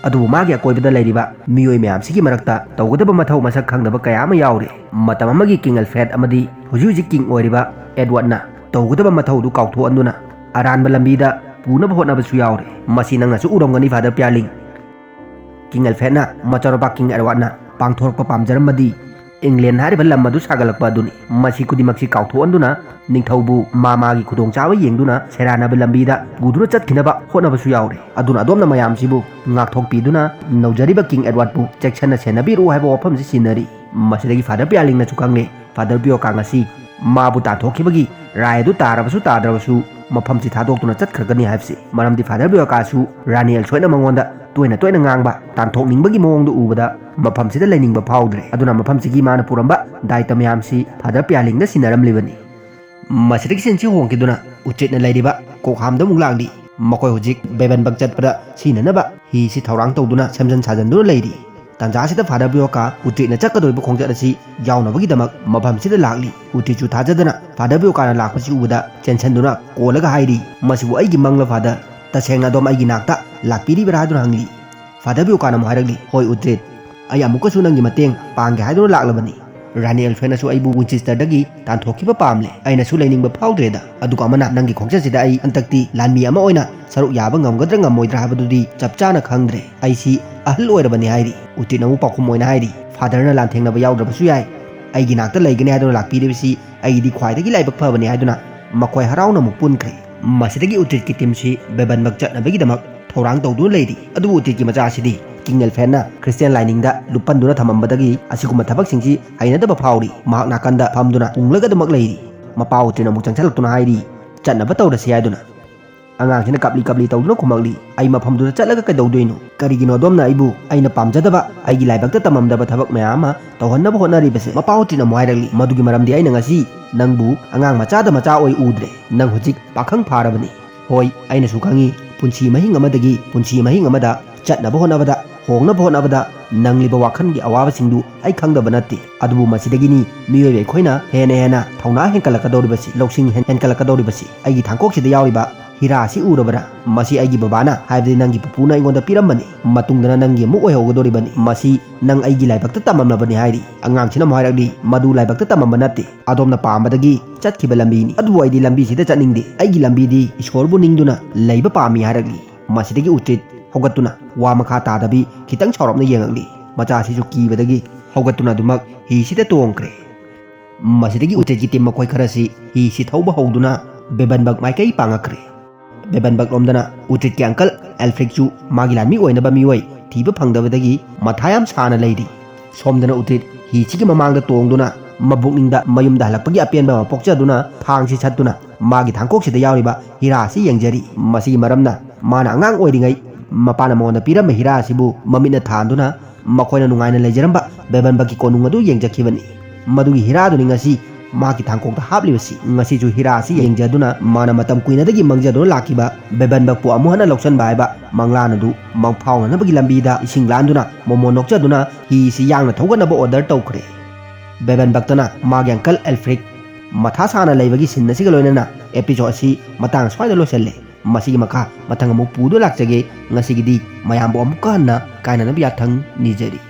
ꯑꯗꯨꯕꯨ ꯃꯥꯒꯤ ꯑꯀꯣꯏꯕꯗ ꯂꯩꯔꯤꯕ ꯃꯤꯑꯣꯏ ꯃꯌꯥꯝꯁꯤꯒꯤ ꯃꯔꯛꯇ ꯇꯧꯒꯗꯕ ꯃꯊꯧ ꯃꯁꯛ ꯈꯪꯗꯕ ꯀꯌꯥ ꯑꯃ ꯌꯥꯎꯔꯤ꯫ ꯃꯇꯝ ꯑꯃꯒꯤ King Alfred ꯑꯃꯗꯤ ꯍꯧꯖꯤꯛ ꯍꯧꯖꯤꯛ king ꯑꯣꯏꯔꯤꯕ Edwardꯅ ꯇꯧꯒꯗꯕ ꯃꯊꯧꯗꯨ ꯀꯥꯎꯊꯣꯛꯍꯟꯗꯨꯅ ꯑꯔꯥꯟꯕ ꯂꯝꯕꯤꯗ ꯄꯨꯅꯕ ꯍꯣꯠꯅꯕꯁꯨ ꯌꯥꯎꯔꯤ꯫ ꯃꯁꯤ ꯅꯪꯅꯁꯨ ꯎꯔꯝꯒꯅꯤ, Father Pearling꯫ King Alfredꯅ ꯃꯆꯥꯅꯨꯄꯥ King Edwardꯅ ꯄꯥꯡꯊꯣꯔꯛꯄ ꯄꯥꯝꯖꯔꯝꯕꯗꯤ England ꯍꯥꯏꯔꯤꯕ ꯂꯝ ꯑꯗꯨ ꯁꯥꯒꯠꯂꯛꯄ ꯑꯗꯨꯅꯤ꯫ ꯃꯁꯤ ꯈꯨꯗꯤꯡꯃꯛꯁꯤ ꯀꯥꯎꯊꯣꯛꯍꯟꯗꯨꯅ ꯅꯤꯡꯊꯧꯕꯨ ꯃꯥ ꯃꯥꯒꯤ ꯈꯨꯗꯣꯡꯆꯥꯕ ꯌꯦꯡꯗꯨꯅ ꯁꯦꯔꯥꯟꯅꯕ ꯂꯝꯕꯤꯗ ꯄꯨꯗꯨꯅ ꯆꯠꯈꯤꯅꯕ ꯍꯣꯠꯅꯕꯁꯨ ꯌꯥꯎꯔꯤ꯫ ꯑꯗꯨꯅ ꯑꯗꯣꯝꯅ ꯃꯌꯥꯝꯁꯤꯕꯨ ꯉꯥꯛꯊꯣꯛꯄꯤꯗꯨꯅ ꯅꯧꯖꯔꯤꯕ King Edwardꯄꯨ ꯆꯦꯛꯁꯤꯟꯅ ꯁꯦꯟꯅꯕꯤꯔꯛꯎ ꯍꯥꯏꯕ ꯋꯥꯐꯝꯁꯤ ꯁꯤꯟꯅꯔꯤ꯫ ꯃꯁꯤꯗꯒꯤ Father Pearlingꯅꯁꯨ ꯈꯪꯂꯦ, Father Bjorka ꯉꯁꯤ ꯃꯥꯕꯨ ꯇꯥꯟꯊꯣꯛꯈꯤꯕꯒꯤ ꯔꯥꯏ ꯑꯗꯨ ꯇꯥꯔꯕꯁꯨ ꯇꯥꯗ꯭ꯔꯕꯁꯨ ꯃꯐꯝꯁꯤ ꯊꯥꯗꯣꯛꯇꯨꯅ ꯆꯠꯈ꯭ꯔꯒꯅꯤ ꯍꯥꯏꯕꯁꯤ꯫ ꯃꯔꯝꯗꯤ Father Bjorkaꯁꯨ ꯔꯥꯅꯤ ꯑꯦꯜꯁꯣꯏꯅ ꯃꯉꯣꯟꯗ ꯇꯣꯏꯅ ꯇꯣꯏꯅ ꯉꯥꯡꯕ, ꯇꯥꯟꯊꯣꯛꯅꯤꯡꯕꯒꯤ ꯃꯑꯣꯡꯗꯨ ꯎꯕꯗ ꯃꯐꯝꯁꯤꯗ ꯂꯩꯅꯤꯡꯕ ꯐꯥꯎꯗ꯭ꯔꯦ꯫ ꯑꯗꯨꯅ ꯃꯐꯝꯁꯤꯒꯤ ꯃꯥꯅ ꯄꯨꯔꯝꯕ ꯗꯥꯏꯇ ꯃꯌꯥꯝꯁꯤ Father Pearlingꯗ ꯁꯤꯟꯅꯔꯝꯂꯤꯕꯅꯤ꯫ ꯃꯁꯤꯗꯒꯤ ꯁꯤꯟꯁꯤ ꯍꯣꯡꯈꯤꯗꯨꯅ ꯎꯇ꯭ꯔꯤꯠꯅ ꯂꯩꯔꯤꯕ ꯀꯣꯛꯍꯥꯝꯗ ꯑꯃꯨꯛ ꯂꯥꯛꯂꯤ꯫ ꯃꯈꯣꯏ ꯍꯧꯖꯤꯛ ꯕꯦꯕꯟꯕꯛ ꯆꯠꯄꯗ ꯁꯤꯖꯤꯟꯅꯅꯕ ꯍꯤꯁꯤ ꯊꯧꯔꯥꯡ ꯇꯧꯗꯨꯅ ꯁꯦꯝꯖꯤꯟ ꯁꯥꯖꯤꯟꯗꯨꯅ ꯂꯩꯔꯤ꯫ ꯇꯥꯟꯖꯥ ꯑꯁꯤꯗ Father Bjorka ꯎꯇ꯭ꯔꯤꯠꯅ ꯆꯠꯀꯗꯧꯔꯤꯕ ꯈꯣꯡꯆꯠ ꯑꯁꯤ ꯌꯥꯎꯅꯕꯒꯤꯗꯃꯛ ꯃꯐꯝꯁꯤꯗ ꯂꯥꯛꯂꯤ꯫ ꯎꯇ꯭ꯔꯤꯠꯁꯨ ꯊꯥꯖꯗꯅ Father Bjorkaꯅ ꯂꯥꯛꯄꯁꯤ ꯎꯕꯗ ꯆꯦꯟꯁꯤꯟꯗꯨꯅ ꯀꯣꯜꯂꯒ ꯍꯥꯏꯔꯤ, "ꯃꯁꯤꯕꯨ ꯑꯩꯒꯤ ꯃꯪꯂ, Father? ꯇꯁꯦꯡꯅ ꯑꯗꯣꯝ ꯑꯩꯒꯤ ꯅꯥꯛꯇ ꯂꯥꯛꯄꯤꯔꯤꯕ꯭ꯔꯥ?" ꯍꯥꯏꯗꯨꯅ ꯍꯪꯂꯤ꯫ Father Bjorkaꯅ ꯑꯃꯨꯛ ꯍꯥꯏꯔꯛꯂꯤ, "ꯍꯣꯏ ꯎꯇ꯭ꯔꯤꯠ, ꯑꯩ ꯑꯃꯨꯛꯀꯁꯨ ꯅꯪꯒꯤ ꯃꯇꯦꯡ ꯄꯥꯡꯒꯦ ꯍꯥꯏꯗꯨꯅ ꯂꯥꯛꯂꯕꯅꯤ꯫ ꯔꯥꯅꯤ ꯑꯦꯜꯐ꯭ꯔꯦꯗꯅꯁꯨ ꯑꯩꯕꯨ ꯋꯤꯟꯆꯦꯁꯇꯔꯗꯒꯤ ꯇꯥꯟꯊꯣꯛꯈꯤꯕ ꯄꯥꯝꯂꯦ꯫ ꯑꯩꯅꯁꯨ ꯂꯩꯅꯤꯡꯕ ꯐꯥꯎꯗ꯭ꯔꯦꯗ꯫ ꯑꯗꯨꯒ ꯑꯃꯅ ꯅꯪꯒꯤ ꯈꯣꯡꯆꯠꯁꯤꯗ ꯑꯩ ꯍꯟꯗꯛꯇꯤ ꯂꯥꯟꯃꯤ ꯑꯃ ꯑꯣꯏꯅ ꯁꯔꯨꯛ ꯌꯥꯕ ꯉꯝꯒꯗ꯭ꯔꯥ ꯉꯝꯃꯣꯏꯗ꯭ꯔꯥ ꯍꯥꯏꯕꯗꯨꯗꯤ ꯆꯞ ꯆꯥꯅ ꯈꯪꯗ꯭ꯔꯦ꯫ ꯑꯩꯁꯤ ꯑꯍꯜ ꯑꯣꯏꯔꯕꯅꯤ" ꯍꯥꯏꯔꯤ꯫ ꯎꯇ꯭ꯔꯤꯠꯅ ꯑꯃꯨꯛ ꯄꯥꯎꯈꯨꯝ ꯑꯣꯏꯅ ꯍꯥꯏꯔꯤ, "Fatherꯅ ꯂꯥꯟꯊꯦꯡꯅꯕ ꯌꯥꯎꯗ꯭ꯔꯕꯁꯨ ꯌꯥꯏ, ꯑꯩꯒꯤ ꯅꯥꯛꯇ ꯂꯩꯒꯅꯤ ꯍꯥꯏꯗꯨꯅ ꯂꯥꯛꯄꯤꯔꯤꯕꯁꯤ ꯑꯩꯒꯤꯗꯤ ꯈ꯭ꯋꯥꯏꯗꯒꯤ ꯂꯥꯏꯕꯛ ꯐꯕꯅꯤ" ꯍꯥꯏꯗꯨꯅ ꯃꯈꯣꯏ ꯍꯔꯥꯎꯅ ꯑꯃꯨꯛ ꯄꯨꯟꯈ꯭ꯔꯦ꯫ ꯃꯁꯤꯗꯒꯤ ꯎꯇ꯭ꯔꯤꯠꯀꯤ ꯇꯤꯝꯁꯤ ꯕꯦꯕꯟꯕꯛ ꯆꯠꯅꯕꯒꯤꯗꯃꯛ ꯊꯧꯔꯥꯡ ꯇꯧꯗꯨꯅ ꯂꯩꯔꯤ꯫ ꯑꯗꯨꯕꯨ ꯎꯇ꯭ꯔꯤꯠꯀꯤ ꯃꯆꯥꯁꯤꯗꯤ ꯀꯤꯡ ꯑꯦꯜꯐ꯭ꯔꯦꯗꯅ ꯈ꯭ꯔꯤꯁꯇꯤꯌꯥꯟ ꯂꯥꯏꯅꯤꯡꯗ ꯂꯨꯞꯄꯟꯗꯨꯅ ꯊꯝꯃꯝꯕꯗꯒꯤ ꯑꯁꯤꯒꯨꯝꯕ ꯊꯕꯛꯁꯤꯡꯁꯤ ꯍꯩꯅꯗꯕ ꯐꯥꯎꯔꯤ꯫ ꯃꯍꯥꯛ ꯅꯥꯀꯟꯗ ꯐꯝꯗꯨꯅ ꯎꯪꯂꯒ ꯑꯗꯨꯃꯛ ꯂꯩꯔꯤ꯫ ꯃꯄꯥ ꯎꯇ꯭ꯔꯤꯠꯅ ꯑꯃꯨꯛ ꯆꯪꯁꯤꯜꯂꯛꯇꯨꯅ ꯍꯥꯏꯔꯤ, "ꯆꯠꯅꯕ ꯇꯧꯔꯁꯤ" ꯍꯥꯏꯗꯨꯅ꯫ ꯑꯉꯥꯡꯁꯤꯅ ꯀꯞꯂꯤ ꯀꯞꯂꯤ ꯇꯧꯗꯨꯅ ꯈꯨꯝꯃꯛꯂꯤ, "ꯑꯩ ꯃꯐꯝꯗꯨꯗ ꯆꯠꯂꯒ ꯀꯩꯗꯧꯗꯣꯏꯅꯣ? ꯀꯔꯤꯒꯤꯅꯣ ꯑꯗꯣꯝꯅ ꯑꯩꯕꯨ ꯑꯩꯅ ꯄꯥꯝꯖꯗꯕ, ꯑꯩꯒꯤ ꯂꯥꯏꯕꯛꯇ ꯇꯝꯃꯝꯗꯕ ꯊꯕꯛ ꯃꯌꯥꯝ ꯑꯃ ꯇꯧꯍꯟꯅꯕ ꯍꯣꯠꯅꯔꯤꯕꯁꯦ?" ꯃꯄꯥ ꯎꯇ꯭ꯔꯤꯠꯅ ꯑꯃꯨꯛ ꯍꯥꯏꯔꯛꯂꯤ, "ꯃꯗꯨꯒꯤ ꯃꯔꯝꯗꯤ ꯑꯩꯅ ꯉꯁꯤ ꯅꯪꯕꯨ ꯑꯉꯥꯡ ꯃꯆꯥꯗ ꯃꯆꯥ ꯑꯣꯏ ꯎꯗ꯭ꯔꯦ꯫ ꯅꯪ ꯍꯧꯖꯤꯛ ꯄꯥꯈꯪ ꯐꯥꯔꯕꯅꯤ꯫ ꯍꯣꯏ, ꯑꯩꯅꯁꯨ ꯈꯪꯏ, ꯄꯨꯟꯁꯤ ꯃꯍꯤꯡ ꯑꯃꯗꯒꯤ ꯄꯨꯟꯁꯤ ꯃꯍꯤꯡ ꯑꯃꯗ ꯆꯠꯅꯕ ꯍꯣꯠꯅꯕꯗ ꯍꯣꯡꯅꯕ ꯍꯣꯠꯅꯕꯗ ꯅꯪꯂꯤꯕ ꯋꯥꯈꯜꯒꯤ ꯑꯋꯥꯕꯁꯤꯡꯗꯨ ꯑꯩ ꯈꯪꯗꯕ ꯅꯠꯇꯦ꯫ ꯑꯗꯨꯕꯨ ꯃꯁꯤꯗꯒꯤꯅꯤ ꯃꯤꯑꯣꯏꯕ ꯑꯩꯈꯣꯏꯅ ꯍꯦꯟꯅ ꯍꯦꯟꯅ ꯊꯧꯅꯥ ꯍꯦꯟꯀꯠꯂꯛꯀꯗꯧꯔꯤꯕꯁꯤ, ꯂꯧꯁꯤꯡ ꯍꯦꯟ-, ꯍꯦꯟꯀꯠꯂꯛꯀꯗꯧꯔꯤꯕꯁꯤ꯫ ꯑꯩꯒꯤ ꯊꯥꯡꯀꯣꯛꯁꯤꯗ ꯌꯥꯎꯔꯤꯕ ꯍꯤꯔꯥ ꯑꯁꯤ ꯎꯔꯕꯔꯥ? ꯃꯁꯤ ꯑꯩꯒꯤ ꯕꯕꯥꯅ, ꯍꯥꯏꯕꯗꯤ ꯅꯪꯒꯤ ꯄꯨꯄꯨꯅ ꯑꯩꯉꯣꯟꯗ ꯄꯤꯔꯝꯕꯅꯤ꯫ ꯃꯇꯨꯡꯗꯅ ꯅꯪꯒꯤ ꯑꯃꯨꯛ ꯑꯣꯏꯍꯧꯒꯗꯧꯔꯤꯕꯅꯤ꯫ ꯃꯁꯤ ꯅꯪ ꯑꯩꯒꯤ ꯂꯥꯏꯕꯛꯇ ꯇꯝꯃꯝꯂꯕꯅꯤ ꯍꯥꯏꯔꯤ꯫ ꯑꯉꯥꯡꯁꯤꯅ ꯑꯃꯨꯛ ꯍꯥꯏꯔꯛꯂꯤ, "ꯃꯗꯨ ꯂꯥꯏꯕꯛꯇ ꯇꯝꯃꯝꯕ ꯅꯠꯇꯦ, ꯑꯗꯣꯝꯅ ꯄꯥꯝꯕꯗꯒꯤ ꯆꯠꯈꯤꯕ ꯂꯝꯕꯤꯅꯤ꯫ ꯑꯗꯨꯕꯨ ꯑꯩꯗꯤ ꯂꯝꯕꯤꯁꯤꯗ ꯆꯠꯅꯤꯡꯗꯦ꯫ ꯑꯩꯒꯤ ꯂꯝꯕꯤꯗꯤ ꯏꯁꯣꯔꯕꯨ ꯅꯤꯡꯗꯨꯅ ꯂꯩꯕ ꯄꯥꯝꯃꯤ" ꯍꯥꯏꯔꯛꯂꯤ꯫ ꯃꯁꯤꯗꯒꯤ ꯎꯇ꯭ꯔꯤꯠ ꯍꯧꯒꯠꯇꯨꯅ ꯋꯥ ꯃꯈꯥ ꯇꯥꯗꯕꯤ ꯈꯤꯇꯪ ꯁꯥꯎꯔꯞꯅ ꯌꯦꯡꯉꯛꯂꯤ꯫ ꯃꯆꯥꯁꯤꯁꯨ ꯀꯤꯕꯗꯒꯤ ꯍꯧꯒꯠꯇꯨꯅ ꯑꯗꯨꯃꯛ ꯍꯤꯁꯤꯗ ꯇꯣꯡꯈ꯭ꯔꯦ꯫ ꯃꯁꯤꯗꯒꯤ ꯎꯇ꯭ꯔꯤꯠꯀꯤ ꯇꯤꯝ ꯃꯈꯣꯏ ꯈꯔꯁꯤ ꯍꯤꯁꯤ ꯊꯧꯕ ꯍꯧꯗꯨꯅ ꯕꯦꯕꯟꯕꯛ ꯃꯥꯏꯀꯩ ꯄꯥꯡꯉꯛꯈ꯭ꯔꯦ꯫ ꯕꯦꯕꯟꯕꯛ ꯂꯣꯝꯗꯅ ꯎꯇ꯭ꯔꯤꯠꯀꯤ ꯑꯪꯀꯜ ꯑꯦꯜꯐ꯭ꯔꯤꯛꯁꯨ ꯃꯥꯒꯤ ꯂꯥꯟꯃꯤ ꯑꯣꯏꯅꯕ ꯃꯤꯑꯣꯏ ꯊꯤꯕ ꯐꯪꯗꯕꯗꯒꯤ ꯃꯊꯥ ꯌꯥꯝ ꯁꯥꯅ ꯂꯩꯔꯤ꯫ ꯁꯣꯝꯗꯅ ꯎꯇ꯭ꯔꯤꯠ ꯍꯤꯁꯤꯒꯤ ꯃꯃꯥꯡꯗ ꯇꯣꯡꯗꯨꯅ ꯃꯕꯨꯛꯅꯤꯡꯗ ꯃꯌꯨꯝꯗ ꯍꯜꯂꯛꯄꯒꯤ ꯑꯄꯦꯟꯕ ꯑꯃ ꯄꯣꯛꯆꯗꯨꯅ ꯊꯥꯡꯁꯤ ꯁꯠꯇꯨꯅ ꯃꯥꯒꯤ ꯊꯥꯡꯀꯣꯛꯁꯤꯗ ꯌꯥꯎꯔꯤꯕ ꯍꯤꯔꯥ ꯑꯁꯤ ꯌꯦꯡꯖꯔꯤ꯫ ꯃꯁꯤꯒꯤ ꯃꯔꯝꯅ ꯃꯥꯅ ꯑꯉꯥꯡ ꯑꯣꯏꯔꯤꯉꯩ ꯃꯄꯥꯅ ꯃꯉꯣꯟꯗ ꯄꯤꯔꯝꯕ ꯍꯤꯔꯥ ꯑꯁꯤꯕꯨ ꯃꯃꯤꯠꯅ ꯊꯥꯟꯗꯨꯅ ꯃꯈꯣꯏꯅ ꯅꯨꯡꯉꯥꯏꯅ ꯂꯩꯖꯔꯝꯕ ꯕꯦꯕꯟꯕꯛꯀꯤ ꯀꯣꯅꯨꯡ ꯑꯗꯨ ꯌꯦꯡꯖꯈꯤꯕꯅꯤ꯫ ꯃꯗꯨꯒꯤ ꯍꯤꯔꯥꯗꯨꯅꯤ ꯉꯁꯤ ꯃꯍꯥꯛꯀꯤ ꯊꯥꯡꯀꯣꯛꯇ ꯍꯥꯞꯂꯤꯕꯁꯤ꯫ ꯉꯁꯤꯁꯨ ꯍꯤꯔꯥ ꯑꯁꯤ ꯌꯦꯡꯖꯗꯨꯅ ꯃꯥꯅ ꯃꯇꯝ ꯀꯨꯏꯅꯗꯒꯤ ꯃꯪꯖꯗꯨꯅ ꯂꯥꯛꯈꯤꯕ ꯕꯦꯕꯟꯕꯛꯄꯨ ꯑꯃꯨꯛ ꯍꯟꯅ ꯂꯧꯁꯤꯟꯕ ꯍꯥꯏꯕ ꯃꯪꯂꯥꯟ ꯑꯗꯨ ꯃꯪꯐꯥꯎꯅꯅꯕꯒꯤ ꯂꯝꯕꯤꯗ ꯏꯁꯤꯡ ꯂꯥꯟꯗꯨꯅ ꯃꯣꯃꯣꯟ ꯅꯣꯛꯆꯗꯨꯅ ꯍꯤ ꯑꯁꯤ ꯌꯥꯡꯅ ꯊꯧꯒꯠꯅꯕ ꯑꯣꯔꯗꯔ ꯇꯧꯈ꯭ꯔꯦ꯫ ꯕꯦꯕꯟꯕꯛꯇꯅ ꯃꯥꯒꯤ ꯑꯪꯀꯜ ꯑꯦꯜꯐ꯭ꯔꯤꯛ ꯃꯊꯥ ꯁꯥꯅ ꯂꯩꯕꯒꯤ ꯁꯤꯟ ꯑꯁꯤꯒ ꯂꯣꯏꯅꯅ ꯑꯦꯄꯤꯁꯣꯗ ꯑꯁꯤ ꯃꯇꯥꯡ ꯁ꯭ꯋꯥꯏꯗ ꯂꯣꯏꯁꯤꯜꯂꯦ꯫ ꯃꯁꯤꯒꯤ ꯃꯈꯥ ꯃꯊꯪ ꯑꯃꯨꯛ ꯄꯨꯗꯨꯅ ꯂꯥꯛꯆꯒꯦ꯫ ꯉꯁꯤꯒꯤꯗꯤ ꯃꯌꯥꯝꯕꯨ ꯑꯃꯨꯛꯀ ꯍꯟꯅ ꯀꯥꯏꯅꯅꯕ ꯌꯥꯊꯪ ꯅꯤꯖꯔꯤ꯫